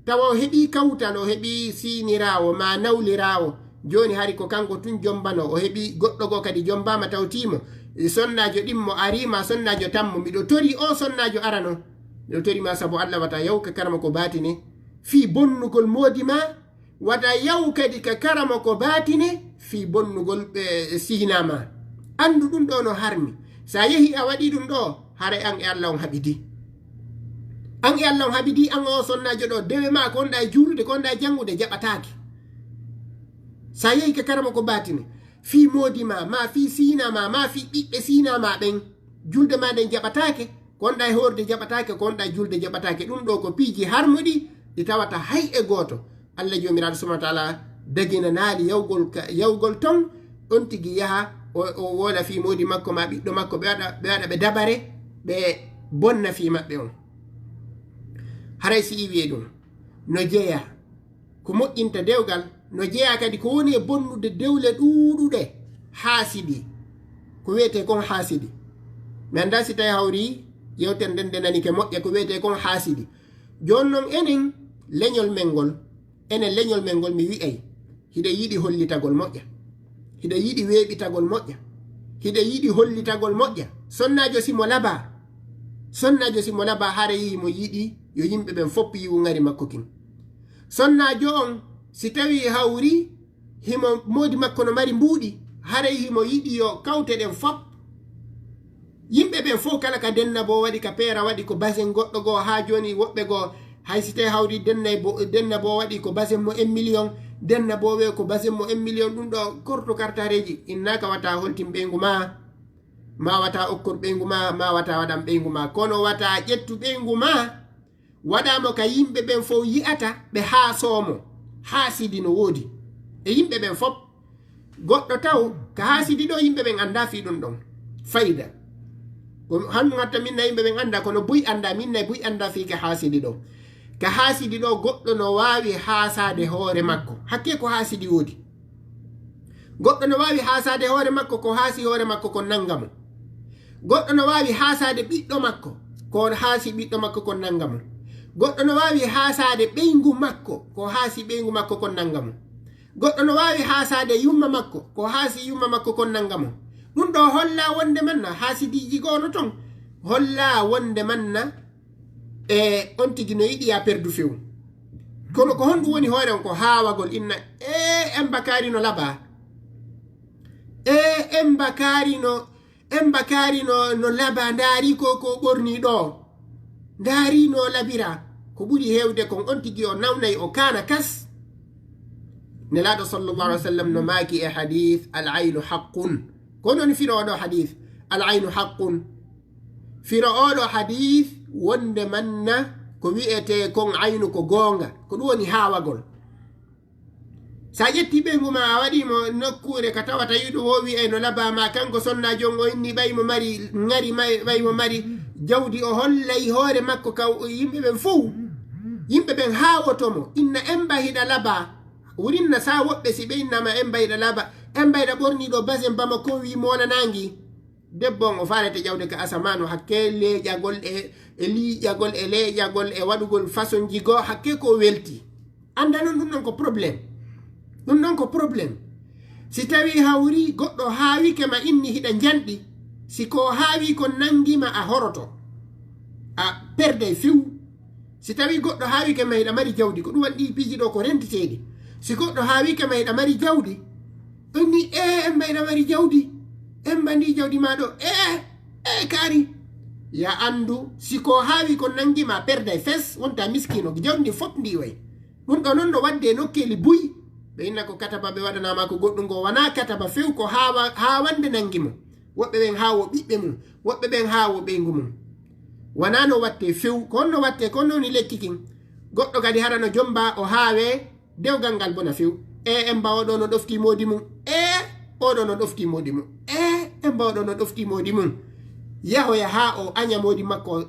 tawa o heɓii kawtal, o heɓii siiniraawo maa nawliraawo, jooni hari ko kanko tun jommbanoo, o heɓii goɗɗo goo kadi jommbaama tawtii mo, e sonnaajo ɗimmo arii maa sonnaajo tammo, miɗo torii oo sonnaajo arano, miɗo torii maa sabu Allah wata yaw ka karamoko baatine fii bonnugol moodi maa, wata yaw kadi ka karamoko baatine fii bonnugol ɓe siinaa maa. Anndu ɗun ɗo no harmi. Sa yehii a waɗii ɗun ɗo, haray an e Allah on haɓidii. An e Allah on haɓidii, an oo sonnaajo ɗo, dewe maa ko wonɗaa e juulude, ko wonɗaa e janngude, jaɓataake. Sa yehii ka karamoko baatine, fii moodi maa, maa fii siinaa maa, maa fii ɓiɓɓe siinaa maa ɓen, julde maa nden jaɓataake, ko wonɗaa e hoorde jaɓataake, ko wonɗaa e julde jaɓataake. Ɗun ɗo ko piiji harmuɗi ɗi tawata hay e gooto Allah Joomiraaɗo subhanahu wa taala daginanaali yawgol ka, yawgol ton, on tigi yaha O, o woola fii moodi makko maa ɓiɗɗo makko, ɓe waɗa, ɓe waɗa ɓe dabare, ɓe bonna fii maɓɓe on. Haray si iwiyee ɗum, no jeyaa. Ko moƴƴinta dewgal, no jeyaa kadi ko woni e bonnude dewle ɗuuɗuɗe, haasidi. Ko wiyetee kon haasidi. Mi anndaa si tawi hawri yewtere nden nde nani ke moƴƴa, ko wiyetee kon haasidi. Jooni non enen leñol men ngol, enen leñol men ngol, mi wi'ay, hiɗa yiɗi hollitagol moƴƴa. Hiɗa yiɗi weeɓitagol moƴƴa. Hiɗa yiɗi hollitagol moƴƴa. Sonnaajo si mo labaa. Sonnaajo si mo labaa, hara yi'i mo yiɗi yo yimɓe ɓen fof yi'u ŋari makko kin. Sonnaajo on, si tawii hawri, himo moodi makko no mari mbuuɗi, haray himo yiɗi yo kawte ɗen fof. Yimɓe ɓen fof kala ka denna boo waɗi, ka peera waɗi, ko basen goɗɗo goo, haa jooni woɓɓe goo, hay si tawii hawri denna boo, denna boo waɗi ko basen mo un million, denna boo wee ko basen mo un million, ɗum ɗoo korto kartaareeji, innaaka wata holtin ɓeyngu maa, maa wata okkor ɓeyngu maa, maa wata waɗan ɓeyngu maa, kono wata ƴettu ɓeyngu maa, waɗa mo ka yimɓe ɓen fof yi'ata, ɓe haasoo mo. Haasidi no woodi e yimɓe ɓen fof. Goɗɗo taw ka haasidi ɗoo, yimɓe ɓen anndaa fii ɗum ɗon fayda. Ko hannu hatta min na yimɓe ɓen anndaa, kono buy anndaa, min na buy anndaa fii ka haasidi ɗoo. Ka haasidi ɗoo, goɗɗo no waawi haasaade hoore makko. Hakkee ko haasidi woodi. Goɗɗo no waawi haasaade hoore makko, ko haasi hoore makko kon nannga mo. Goɗɗo no waawi haasaade ɓiɗɗo makko, ko haasi ɓiɗɗo makko kon nannga mo. Goɗɗo no waawi haasaade ɓeyngu makko, ko haasi ɓeyngu makko kon nannga mo. Goɗɗo no waawi haasaade yumma makko, ko haasi yumma makko kon nannga mo. Ɗum ɗoo hollaa wonde manna haasidiiji goo no ton. Hollaa wonde manna e on tigi no yiɗi ya perdu few. Kono ko honɗum woni hoore on? Ko haawagol, inna, "Ee, Emba kaari no labaa. Ee, Emba kaari no, Emba kaari no, no labaa. Ndaari ko, ko ɓornii ɗoo. Ndaari no labiraa." Ko ɓuri heewde kon on tigi o nawnay, o kaana kas. Nelaaɗo sallallahu alaihi wasallam no maaki e hadiis, "Al aynu haqqun." Ko non firo oɗo hadiis, "Al aynu haqqun." Firo oɗo hadiis wonde manna ko wi'etee kon aynu ko goonga, ko ɗum woni haawagol. Sa ƴetti ɓeyngu ma, a waɗi mo nokkuure ka tawata yiɗo wo wi'e no labaa ma, kanko sonnaajo on, o inni ɓay mo mari ŋari, may-, ɓay mo mari jawdi, o hollay hoore makko ka yimɓe ɓen fow. Yimɓe ɓen haawoto mo, inna, "Emba hiɗa labaa." Wurinna sa woɓɓe si ɓe innama, "Emba hiɗa labaa, Emba hiɗa ɓorni ɗo basen Bamako wi moolanaangi." Debbo on o faalete ƴawde ka asamaanu, hakke leeƴagol e, e liiƴagol e leeƴagol e waɗugol façon ji goo, hakke ko welti. Annda non ɗum ɗon ko problème. Ɗum ɗon ko problème. Si tawii hawri goɗɗo haawike ma, inni hiɗa njanɗi, si ko haawi kon nanngi ma, a horoto. A perday few. Si tawii goɗɗo haawike ma, hiɗa mari jawdi, ko ɗum waɗi ɗi piiji ɗo ko rentiteeɗi. Si goɗɗo haawike ma, hiɗa mari jawdi, inni, "Ee, Emba hiɗa mari jawdi. Emba ndi jawdi ma ɗo. Ee, ee, kaari." Ya anndu, si ko haawi kon nanngi ma, perday fes, wonta miskiino, jawdi ndi fof ndi way. Ɗum ɗo non no waɗde e nokkeeli buy. Ɓe inna ko kataba ɓe waɗanaa ma ko goɗɗum, ngo wanaa kataba few, ko haawa-, haawande nanngi mo. Woɓɓe ɓen haawo ɓiɓɓe mum, woɓɓe ɓen haawo ɓeyngu mum. Wanaa no waɗtee few, ko honno waɗtee, ko honno woni lekki kin? Goɗɗo kadi hara no jomba, o haawee, dewgal ngal bona few. Ee, Emba oɗo no ɗofti moodi mum. Ee, oɗo no ɗofti moodi mum. Ee, Emba oɗo no ɗofti moodi mum. Yahoya haa o aña moodi makko,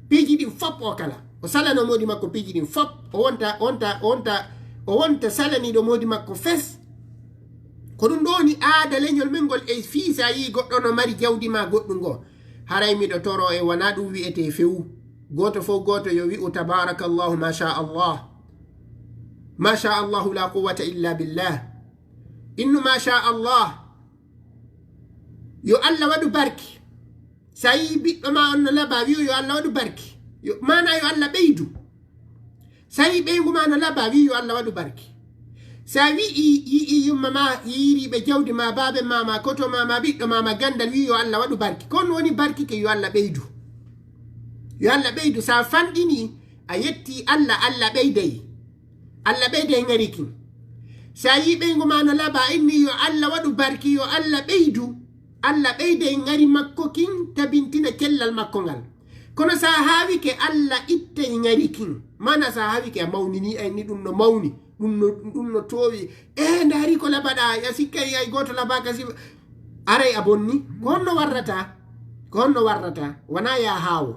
piiji ɗin fop o kala. O salano moodi makko piiji ɗin fop. O wonta, o wonta, o wonta, o wonta salaniiɗo moodi makko fes. Ko ɗum ɗo woni aada leñol men ngol e fii sa yii goɗɗo no mari jawdi ma goɗɗum ngo. Haray miɗo toro e wona ɗum wi'etee few. Gooto fow gooto yo wi'u tabarakallahu, masha Allah. Masha Allahu la quwwata illa billah. Innu masha Allah. Yo Allah waɗu barki. Sa yii ɓiɗɗo ma on no laba, wi'u yo Allah waɗu barki. Yo, maana yo Allah ɓeydu. Sa yii ɓeyngu ma no laba, wi'u yo Allah waɗu barki. Sa wi'i, yi'i yumma ma, yi'iriiɓe jawdi ma, baaben ma, ma koto ma, ma ɓiɗɗo ma, ma gandal, wi'u yo Allah waɗu barki. Ko on woni barki ke yo Allah ɓeydu. Yo Allah ɓeydu. Sa fanɗini, a yetti Allah, Allah ɓeyday. Allah ɓeyday ŋari kin. Sa yii ɓeyngu ma no laba, inni yo Allah waɗu barki, yo Allah ɓeydu. Allah ɓeyday ŋari makko kin, tabintina cellal makko ngal. Kono sa haawike, Allah ittay ŋari kin. Mana sa haawike a mawnini, ay ni ɗum no mawni, ɗum no, ɗum no toowi. E, ndaari ko labaɗa, ya sikkay ay gooto labaaka si. Aray a bonni, ko honno warrata? Ko honno warrata? Wonaa yaa haawo.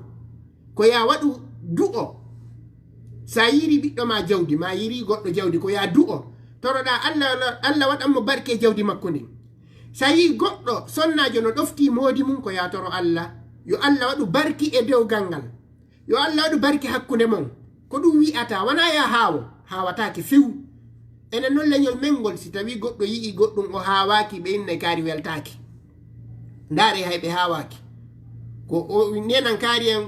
Ko yaa waɗu du'o. Sa yiiri ɓiɗɗo ma jawdi, ma yiiri goɗɗo jawdi, ko yaa du'o. Toroɗaa Allah, Allah waɗan mo barke e jawdi makko ndin. Sa yii goɗɗo sonnaajo no ɗoftii moodi mum, ko yaa toro Allah. Yo Allah waɗu barki e dewgal ngal. Yo Allah waɗu barki hakkunde mon. Ko ɗum wi'ata, wonaa yaa haawo, haawataake few. Enen non leñol men ngol, si tawii goɗɗo yi'ii goɗɗum o haawaaki, ɓe innay kaari weltaaki. Ndaaree hay ɓe haawaaki. Ko o nenan kaari en,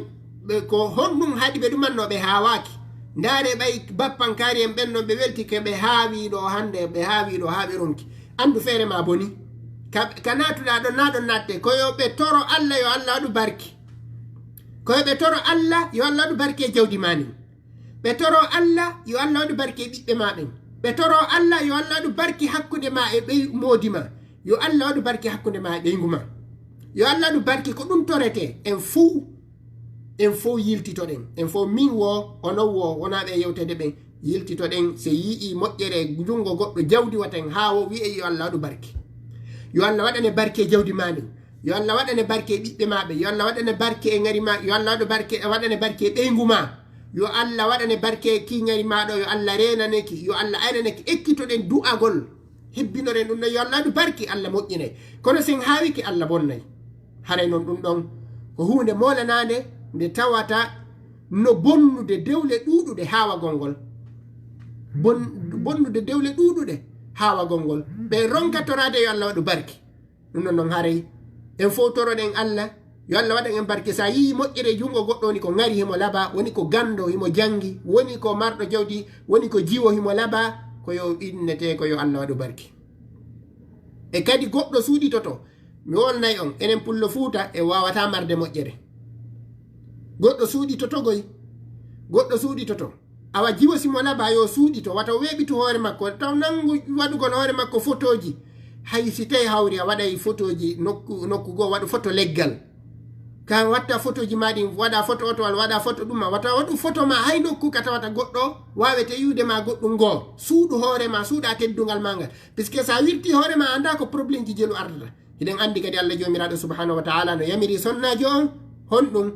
ɓe, ko honɗum haɗi ɓe ɗumanno ɓe haawaaki? Ndaaree ɓay bappan kaari en ɓen non ɓe welti ke ɓe haawii ɗo hannde, ɓe haawii ɗo haa ɓe ronki. Anndu feere ma boni. Ka, ka naatuɗaa ɗon, naa ɗon naatte. Ko yo ɓe toro Allah, yo Allah waɗu barki. Ko yo ɓe toro Allah, yo Allah waɗu barki e jawdi ma ndin. Ɓe toro Allah, yo Allah waɗu barki e ɓiɓɓe ma ɓen. Ɓe toro Allah, yo Allah waɗu barki hakkunde ma e ɓey moodi ma. Yo Allah waɗu barki hakkunde ma e ɓeyngu ma. Yo Allah waɗu barki, ko ɗum toretee. En fow, en fow yiltitoɗen. En fow, min woo, onon woo, wonaaɓe e yewteede ɓen, yiltitoɗen. Si yi'ii moƴƴere junngo goɗɗo jawdi, wata en haawo, wi'ee yo Allah waɗu barki. Yo Allah waɗane barki e jawdi ma ndin. Yo Allah waɗane barke e ɓiɓɓe ma ɓe. Yo Allah waɗane barke e ŋari ma. Yo Allah waɗu barke, waɗane barke e ɓeyngu ma. Yo Allah waɗane barke e kii ŋari ma ɗo. Yo Allah reenane ki. Yo Allah aynane ki. Ekkitoɗen du'agol. Hebbinoren ɗum ɗon. Yo Allah waɗu barke, Allah moƴƴinay. Kono sen haawike, Allah bonnay. Haray non ɗum ɗon ko huunde moolanaande nde tawata no bonnude dewle ɗuuɗuɗe haawagol ngol. Bon-, bonnude dewle ɗuuɗuɗe haawagol ngol. Ɓe ronka toraade yo Allah waɗu barke. Ɗum ɗon non haray en fow toroɗen Allah, yo Allah waɗan en barke. Sa yi'ii moƴƴere junngo goɗɗo, woni ko ŋari himo laba, woni ko ganndo himo janngi, woni ko marɗo jawdi, woni ko jiwo himo laba, ko yo innetee ko yo Allah waɗu barke. E kadi goɗɗo suuɗitoto, mi wolnay on, enen Pullo Fuuta en waawataa marde moƴƴere. Goɗɗo suuɗitoto goy, goɗɗo suuɗitoto. Awa jiwo si mo laba yo suuɗito, wata weeɓitu hoore makko, taw nanngu waɗugol hoore makko fotooji. Hay si tawi hawri a waɗay fotooji nokku, nokku goo, waɗu foto leggal. Ka watta fotooji ma ɗin, waɗa foto oto walla waɗa foto ɗuma, wata waɗu foto ma hay nokku ka tawata goɗɗo waawete yi'ude ma goɗɗum goo. Suuɗu hoore ma, suuɗa teddungal ma ngal. Puisque sa wirti hoore ma, anndaa ko problèmeji jelu ardata. Hiɗen anndi kadi Allah Joomiraaɗo Subhaanahu wa Ta'ala no yamiri sonnaajo on, honɗum?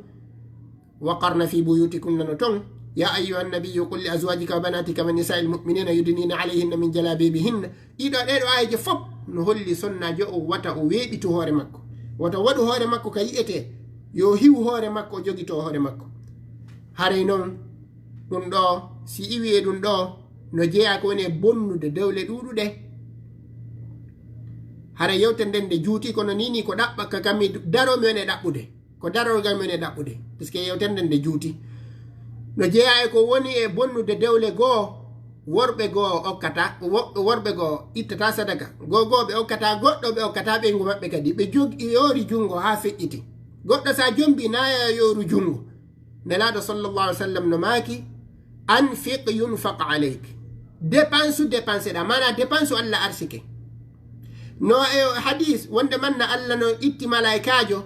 وقرن في بيوتكن no ton. يا أيها النبي قل لأزواجك وبناتك ونساء المؤمنين يدنين عليهن من جلابيبهن. Ɗiɗo ɗee ɗoo aayeeje fof no holli sonnaajo o wata o weeɓitu hoore makko. Wata waɗu hoore makko ka yi'etee. Yo hiw hoore makko, o jogitoo hoore makko. Haray non, ɗum ɗoo, si iwi e ɗum ɗoo, no jeyaa ko woni e bonnude dewle ɗuuɗuɗe. Haray yewtere nden nde juuti, kono nii nii ko ɗaɓɓa ka kam mi daroo mi woni e ɗaɓɓude. Ko darorgal men e ɗaɓɓude, puisque yewtere nden nde juuti. No jeyaa e ko woni e bonnude dewle goo, worɓe goo okkata, wo-, worɓe goo ittata sadaka, goo goo ɓe okkata goɗɗo, ɓe okkata ɓeyngu maɓɓe kadi. Ɓe jog-, yoori junngo haa feƴƴiti. Goɗɗo sa jombi na yooru junngo. Nelaaɗo sallallahu alaihi wasallam no maaki, "Anfiq yunfaq alayk." Dépense, dépense ɗa, maanaa dépense Allah arsike. No e hadis, wonde manna Allah no itti malaa'ikaajo,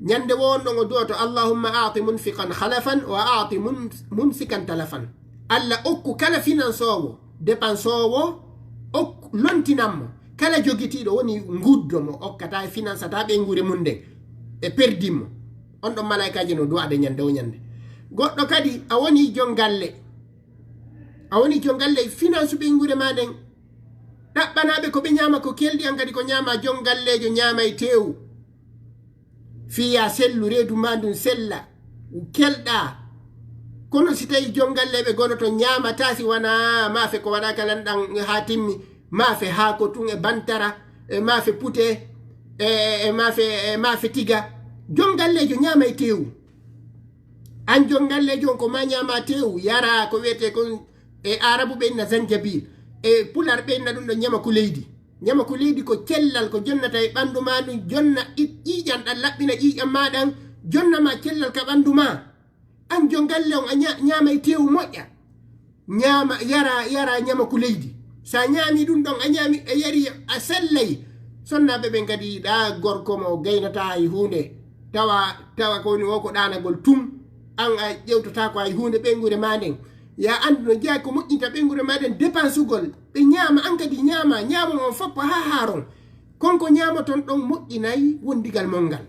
ñande woo on ɗon o du'oto, "Allahumma a'ti munfiqan khalafan wa a'ti mun-, mumsikan talafan." Allah okku kala finansoowo, dépensoowo, okku, lontinan mo. Kala jogitiiɗo woni nguddo mo okkata e finansata ɓeynguure mum nden, e perdin mo. On ɗon malaa'ikaajo no du'aade ñande o ñande. Goɗɗo kadi, a woni jon galle. A woni jon galle, finance ɓeynguure ma nden. Ɗaɓɓanaaɓe ko ɓe ñaama ko kelɗi, an kadi ko ñaama jon galleejo ñaama e teewu. Fii yaa sellu, reedu ma ndun sella, kelɗa. Kono si tawi jon galle ɓe gonoto ñaamata si wanaa maafe ko waɗaaka lan ɗan haa timmi, maafe haako tun e bantara, e maafe pute, e, e maafe, e maafe tiga. Jon galleejo ñaama e teewu. An jon galleejo on ko ma ñaama teewu, yara ko wi'etee kon e Aarabu ɓe inna zanjabil, e Pular ɓe inna ɗum ɗon ñamaku leydi. Ñamaku leydi ko cellal, ko jonnata e ɓanndu ma ndun, jonna ƴi-, ƴiiƴan ɗan, laɓɓina ƴiiƴan ma ɗan, jonna ma cellal ka ɓanndu ma. An jon galle on a ña-, ñaama e teewu moƴƴa. Ñaama, yara, yara ñamaku leydi. Sa ñaami ɗum ɗon, a ñaami, a yari, a sellay. Sonnaaɓe ɓen kadi, ɗa gorko mo gaynataa hay huunde. Tawa, tawa ko woni o ko ɗaanagol tum. An a ƴewtataako hay huunde ɓeynguure ma nden. Ya anndu no jeyaa ko moƴƴinta ɓeynguure ma nden, dépensugol. Ɓe ñaama, an kadi ñaama, ñaamon on foppa haa haaron. Kon ko ñaamoton ɗon moƴƴinay wondigal mon ngal.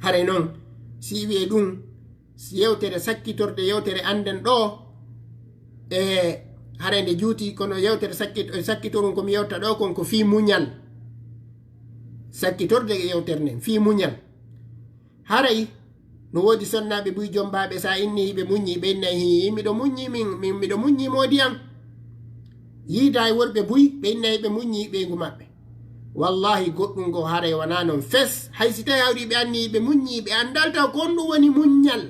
Haray non, si wi'e ɗum, si yewtere sakkitorde, yewtere annden ɗoo, e haray nde juuti, kono yewtere sakkit-, sakkitorun ko mi yewta ɗoo kon ko fii muñal. Sakkitorde e yewtere nden, fii muñal. Haray, no woodi sonnaaɓe buy jombaaɓe, so a inni hiɓe muññi, ɓe innay, "Hii, miɗo muññi, min, min, miɗo muññi moodi an." Yiida e worɓe buy, ɓe innay ɓe muññi ɓeyngu maɓɓe. Wallaahi, goɗɗum ngo haray wanaa non fes. Hay si tawi hawri ɓe anni ɓe muññi, ɓe anndal taw ko honɗum woni muññal.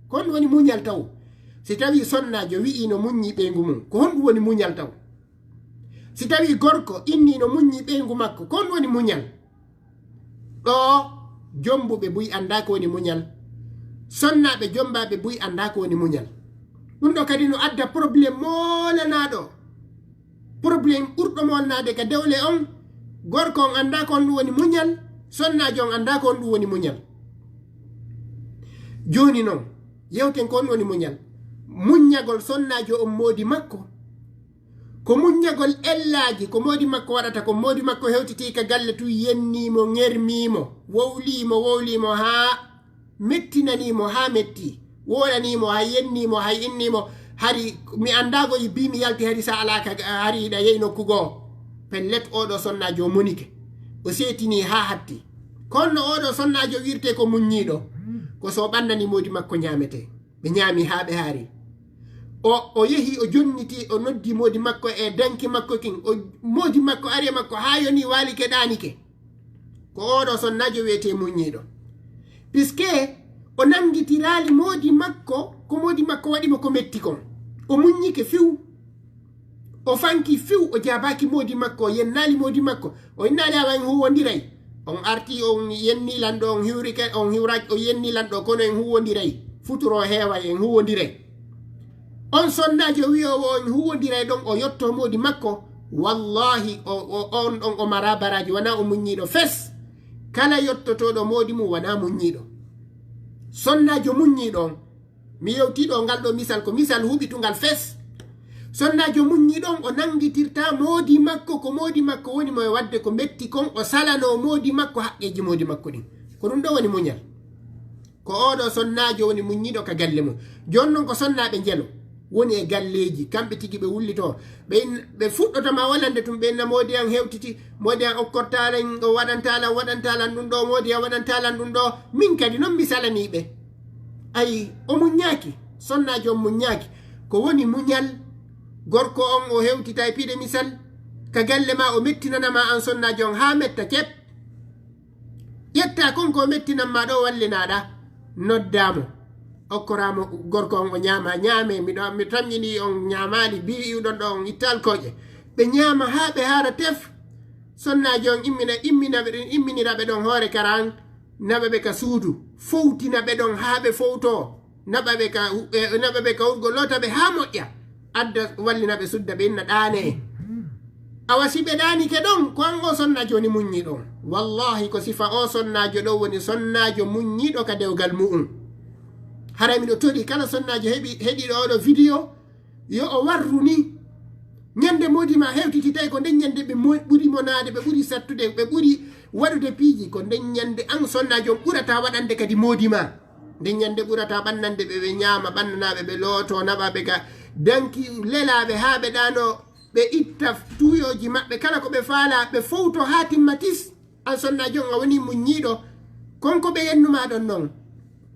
Ko honɗum woni muñal taw? Si tawi sonnaajo wi'i no muññi ɓeyngu mum, ko honɗum woni muñal taw? Si tawi gorko inni no muññi ɓeyngu makko, ko honɗum woni muñal? Ɗoo, jombuɓe buy anndaa ko woni muñal. Sonnaaɓe jombaaɓe buy anndaa ko woni muñal. Ɗum ɗoo kadi no adda problème moolanaaɗo. Problème ɓurɗo moolanaade ka dewle on, gorko on anndaa ko honɗum woni muñal, sonnaajo on anndaa ko honɗum woni muñal. Jooni non, yewten ko honɗum woni muñal. Muññagol sonnaajo on moodi makko. Ko muññagol ellaaji, ko moodi makko waɗata, ko moodi makko hewtitii ka galle tun, yennii mo, ŋermii mo, wowlii mo, wowlii mo haa mettinanii mo, haa metti, woolanii mo, hay yennii mo, hay innii mo, hari mi anndaa ko bii mi yalti, hari sa alaa ka, hari hiɗa yehi nokku goo. Pellet, oo ɗoo sonnaajo monike, o seetinii haa hatti. Kono oo ɗoo sonnaajo wi'irtee ko muññiiɗo, ko so o ɓannanii moodi makko ñaametee. Ɓe ñaami haa ɓe haari. O, o yehi, o jonniti, o noddi moodi makko e danki makko kin. O, moodi makko ari e makko haa yoni, waalike, ɗaanike. Ko oo ɗoo sonnaajo wi'etee muññiiɗo. Puisque o nanngitiraali moodi makko, ko moodi makko waɗi mo ko metti kon. O muññike fiw. O fanki fiw, o jaabaaki moodi makko, o yennaali moodi makko. O innaali awa en huuwondiray. On arti, on yenni lanɗo, on hiwrike, on hiwra, o yenni lanɗo, kono en huuwondiray. Futuro heeway, en huuwondiray. On sonnaajo wi'oowo en huuwondiray ɗon, o yotto moodi makko. Wallaahi, o, o, on ɗon o maraa baraaji, wanaa o muññiiɗo fes. Kala yottotooɗo moodi mum wanaa muññiiɗo. Sonnaajo muññiiɗo on, mi yewtii ɗoo ngal ɗoo misal, ko misal huɓitungal fes. Sonnaajo muññiiɗo on, o nanngitirtaa moodi makko, ko moodi makko woni mo e waɗde ko metti kon, o salanoo moodi makko haqqeeji moodi makko ɗin. Ko ɗum ɗoo woni muñal. Ko oo ɗoo sonnaajo woni muññiiɗo ka galle mum. Jooni non ko sonnaaɓe njelo woni e galleeji, kamɓe tigi ɓe wullitoo. Ɓe in-, ɓe fuɗɗoto ma wolande tun, ɓe inna moodi an hewtiti, moodi an okkortaa lan, o waɗantaa lan, waɗantaa lan ɗum ɗoo, moodi an waɗantaa lan ɗum ɗoo. Min kadi non mi salanii ɓe. Ayi, o muññaaki, sonnaajo on muññaaki. Ko woni muñal, gorko on o hewtitay piɗe misal, ka galle maa o mettinana ma an sonnaajo on haa metta cep. Ƴetta kon ko mettinan ma ɗoo, wallinaa ɗaa, noddaa mo. Okkoraa mo gorko on o ñaama, ñaamee, miɗo, mi tamƴinii on ñaamaali, bii iwɗon ɗoo on itta alkooƴe. Ɓe ñaama haa ɓe haara tef. Sonnaajo on immina, immina ɓe ɗon, imminira ɓe ɗon hoore kara an, naɓa ɓe ka suudu, fowtina ɓe ɗon haa ɓe fowtoo, naɓa ɓe ka, eh, naɓa ɓe ka wurgo, loota ɓe haa moƴƴa, adda wallina ɓe sudda ɓe inna ɗaanee. Awa si ɓe ɗaanike ɗon, ko an o sonnaajo woni muññiiɗo on. Wallaahi ko sifa o sonnaajo ɗon woni sonnaajo muññiiɗo ka dewgal mu'un. Haray miɗo torii kala sonnaajo heɓi, heɗiiɗo oo ɗoo video, yo o warru ni. Ñande moodi maa hewtiti tawi ko nden ñande ɓe mo-, ɓuri monaade, ɓe ɓuri sattude, ɓe ɓuri waɗude piiji, ko nden ñande an sonnaajo on ɓurata waɗande kadi moodi maa. Nden ñande ɓurata ɓannande ɓe, ɓe ñaama, ɓannanaa ɓe, ɓe lootoo, naɓa ɓe ka danki lelaaɓe haa ɓe ɗaanoo, ɓe itta tuuyooji maɓɓe, kala ko ɓe faalaa, ɓe fowtoo haa timma tis. An sonnaajo on a wonii muññiiɗo, kon ko ɓe yennu maa ɗon non,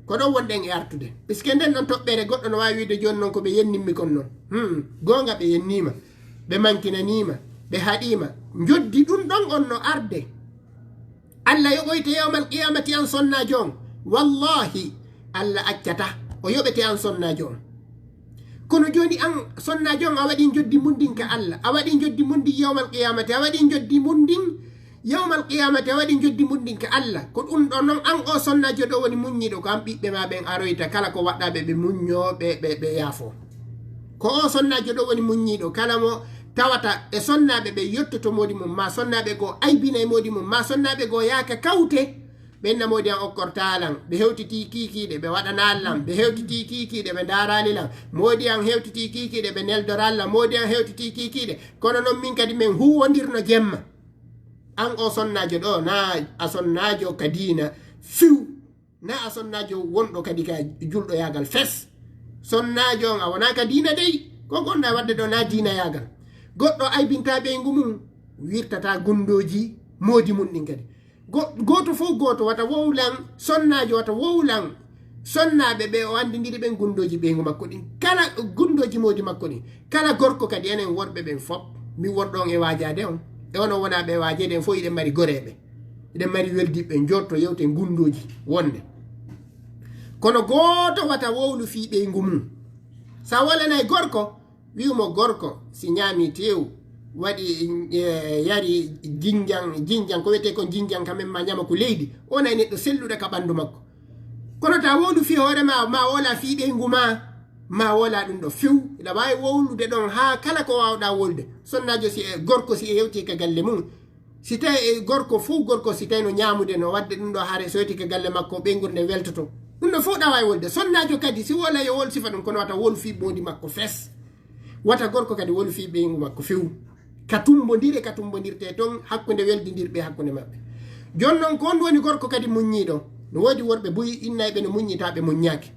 ko ɗon wonɗen e artude. Puisque nden ɗon toɓɓere goɗɗo no waawi wiide jooni non ko ɓe yennimmi kon non. Hmm, goonga ɓe yenniima, ɓe mankinaniima, ɓe haɗiima. Njoddi ɗum ɗon on no arde. Alla yoɓoyte yawmal qiyamati an sonnaajo on. Wallaahi, Alla accata. O yoɓete an sonnaajo on. Kono jooni an sonnaajo on a waɗii njoddi mun ndin ka Alla. A waɗii njoddi mun ndin yawmal qiyamati. A waɗii njoddi mun ndin yawmal qiyamati, a waɗii njoddi mun ndin ka Alla. Ko ɗum ɗoo non an o sonnaajo ɗoo woni muññiiɗo, ko an ɓiɓɓe maa ɓen aroyta kala ko waɗɗaa ɓe, ɓe muññoo, ɓe, ɓe, ɓe yaafoo. Ko o sonnaajo ɗoo woni muññiiɗo, kala mo tawata e sonnaaɓe ɓe yottoto moodi mum, maa sonnaaɓe goo aybinay moodi mum, maa sonnaaɓe goo yaaka kawte, ɓe inna moodi an okkortaa lan, ɓe hewtitii kiikiiɗe, ɓe waɗanaa lan, ɓe hewtitii kiikiiɗe, ɓe ndaaraali lan, moodi an hewtitii kiikiiɗe, ɓe neldoraali lan, moodi an hewtitii kiikiiɗe. Kono non min kadi men huuwondirno jemma. An o sonnaajo ɗo, na a sonnaajo ka diina few, na a sonnaajo wonɗo kadi ka julɗoyaagal fes. Sonnaajo on a wonaa ka diina dey, ko gonɗa waɗde ɗo na diinayaagal. Goɗɗo aybinta ɓeyngu mum, wirtata gundooji moodi mum ɗin kadi. Go-, gooto fof gooto wata wowlan, sonnaajo wata wowlan sonnaaɓe ɓe o anndindiri ɓen gundooji ɓeyngu makko ɗin. Kala gundooji moodi makko ɗin. Kala gorko kadi enen worɓe ɓen fof, mi worɗo on e waajaade on, e onon wonaaɓe e waajeede en fof, hiɗen mari goreeɓe. Hiɗen mari weldiiɓe, njorto yewte gundooji wonde. Kono gooto wata wowlu fii ɓeyngu mum. Sa wolanay gorko, wi'u mo gorko, si ñaami teew, waɗi, eh, yari jinjan, jinjan, ko wiyetee kon jinjan ka men ma ñama ko leydi, o nay neɗɗo selluɗo ka ɓanndu makko. Kono ta wowlu fii hoore ma, ma wola fii ɓeyngu ma, ma wola ɗum ɗo few. Hiɗa waawi wowlude ɗon haa kala ko waawɗaa wowlude. Sonnaajo si e gorko si e yewti ka galle mum, si tawi e gorko fof, gorko si tawi no ñaamude, no waɗde ɗum ɗo, hare so yewti ka galle makko, ɓeyngu nde weltoto. Ɗum ɗo fof ɗa waawi wowlude. Sonnaajo kadi, si wola yo wol sifa ɗum, kono wata wol fii moodi makko fes. Wata gorko kadi wol fii ɓeyngu makko few. Ka tumbondire, ka tumbondirte ton hakkunde weldindirɓe hakkunde maɓɓe. Jooni non, ko on woni gorko kadi muññiiɗo. No woodi worɓe buy, innayɓe no muññi, tawa ɓe muññaaki.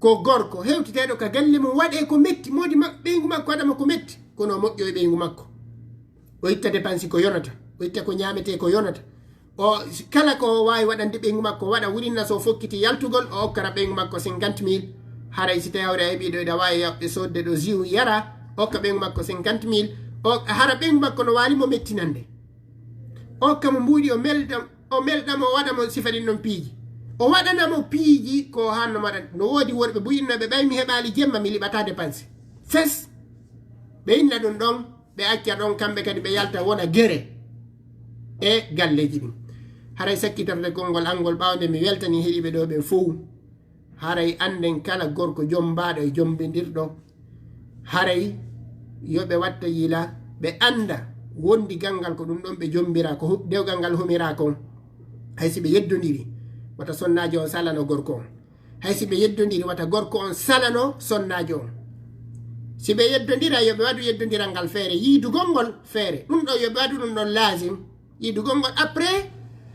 Ko gorko hewtiteeɗo ka galle mum, waɗee ko metti, moodi ma-, ɓeyngu makko waɗa mo ko metti, kono o moƴƴo e ɓeyngu makko. O itta depansi ko yonata, o itta ko ñaametee ko yonata. O, kala ko o waawi waɗande ɓeyngu makko, waɗa. Wurinna so o fokkiti yaltugol, o okkara ɓeyngu makko cinquante mille. Haray si tawi hawre a heɓii ɗo, hiɗa waawi yaɓɓe soodde ɗo jus yara, okka ɓeyngu makko cinquante mille. O, hara ɓeyngu makko no waali mo mettinande. Okka mo mbuuɗi, o melɗa, o melɗa mo, o waɗa mo sifa ɗin ɗon piiji. O waɗana mo piiji ko hanno maɗa. No woodi worɓe buy innooɓe, ɓay mi heɓaali jemma, mi liɓata depanse. Fes. Ɓe inna ɗum ɗon, ɓe acca ɗon, kamɓe kadi ɓe yalta wona gere e galleeji ɗin. Haray sakkitorɗe konngol angol ɓaawo nde mi weltanii heɗiiɓe ɗo ɓen fow. Haray annden kala gorko jommbaaɗo e jommbindirɗo, haray yo ɓe watta yila, ɓe annda wondigal ngal ko ɗum ɗon ɓe jommbiraa, ko hu-, dewgal ngal humiraa kon. Hay si ɓe yeddondiri, wata sonnaajo on salano gorko on. Hay si ɓe yeddondiri, wata gorko on salano sonnaajo on. Si ɓe yeddondira, yo ɓe waɗu yeddondiral ngal feere, yiidugol ngol feere. Ɗum ɗon yo ɓe waɗu ɗum ɗon laazim. Yiidugol ngol après,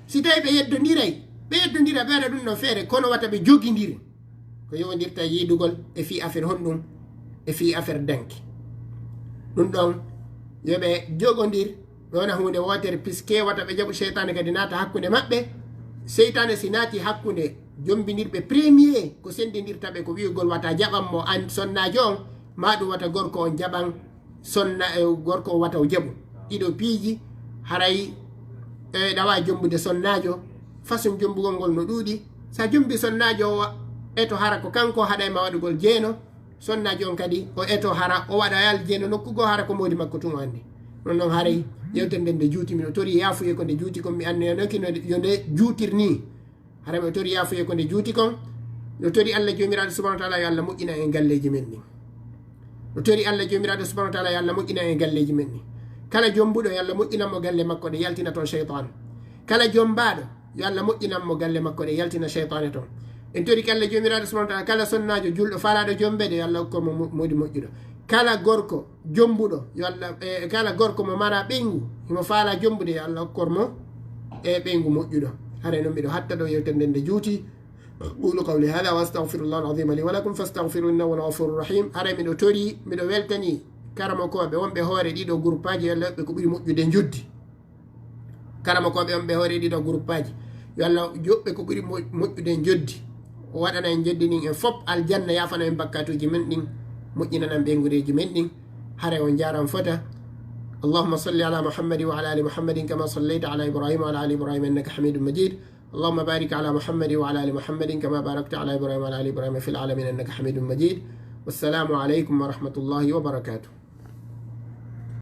si tawi ɓe yeddondiray, ɓe yeddondira, ɓe waɗa ɗum ɗon feere, kono wata ɓe jogindir. Ko yowondirta yiidugol e fii affaire honɗum? E fii affaire danki. Ɗum ɗon, yo ɓe jogondir, ɓe wona huunde wootere, puisque wata ɓe jaɓu seytaane kadi naata hakkunde maɓɓe. Seytaane si naati hakkunde jombindirɓe premier, ko sendindirta ɓe ko wi'ugol wata jaɓan mo an sonnaajo on, maa ɗum wata gorko on jaɓan sonna, e gorko o wata o jaɓu. Ɗiɗo piiji, haray, e, ɗa waawi jombude sonnaajo. Façon jombugol ngol no ɗuuɗi. Sa jombi sonnaajo o, eto hara ko kanko haɗay ma waɗugol jeeno. Sonnaajo on kadi, o eto hara, o waɗa yal jeeno nokku goo, hara ko moodi makko tun o anndi. Non non haray, yewtere nden nde juuti, miɗo tori yaafuye ko nde juuti kon, mi anniyanoki no, yo nde juutir nii. Hara miɗo tori yaafuye ko nde juuti kon. Miɗo tori Allah Joomiraaɗo subhanahu wa taala yo Allah moƴƴinan en galleeji men ɗin. Miɗo tori Allah Joomiraaɗo subhanahu wa taala yo Allah moƴƴinan en galleeji men ɗin. Kala jombuɗo yo Allah moƴƴinan mo galle makko ɗe, yaltina toon seytaane. Kala jombaaɗo yo Allah moƴƴinan mo galle makko ɗe, yaltina seytaane toon. En tori Allah Joomiraaɗo subhanahu wa taala, kala sonnaajo julɗo faalaaɗo jombeede, yo Allah okkor mo mo-, moodi moƴƴuɗo. Kala gorko jombuɗo, yo Allah, e, kala gorko mo mara ɓeyngu, himo faala jombude, yo Allah okkor mo, e, ɓeyngu moƴƴuɗo. Haray non miɗo hatta ɗo, yewtere nden nde juuti. أقول قولي هذا وأستغفر الله العظيم لي ولكم فاستغفروه إنه هو الغفور الرحيم. Haray miɗo tori, miɗo weltani karamokooɓe wonɓe hoore ɗiɗo guruppaaji, yo Allah yoɓ ɓe ko ɓuri moƴƴude njoddi. Karamokooɓe wonɓe hoore ɗiɗo guruppaaji, yo Allah yoɓ ɓe ko ɓuri mo-, moƴƴude njoddi. O waɗana en njoddi ndin en fof aljanna, yaafana en bakkaatuuji men ɗin, moƴƴinana en ɓeynguureeji men ɗin. Haray on njaaran fota. اللهم صل على محمد وعلى آل محمد كما صليت على إبراهيم وعلى آل إبراهيم إنك حميد مجيد. اللهم بارك على محمد وعلى آل محمد كما باركت على إبراهيم وعلى آل إبراهيم في العالمين إنك حميد مجيد. والسلام عليكم ورحمة الله وبركاته.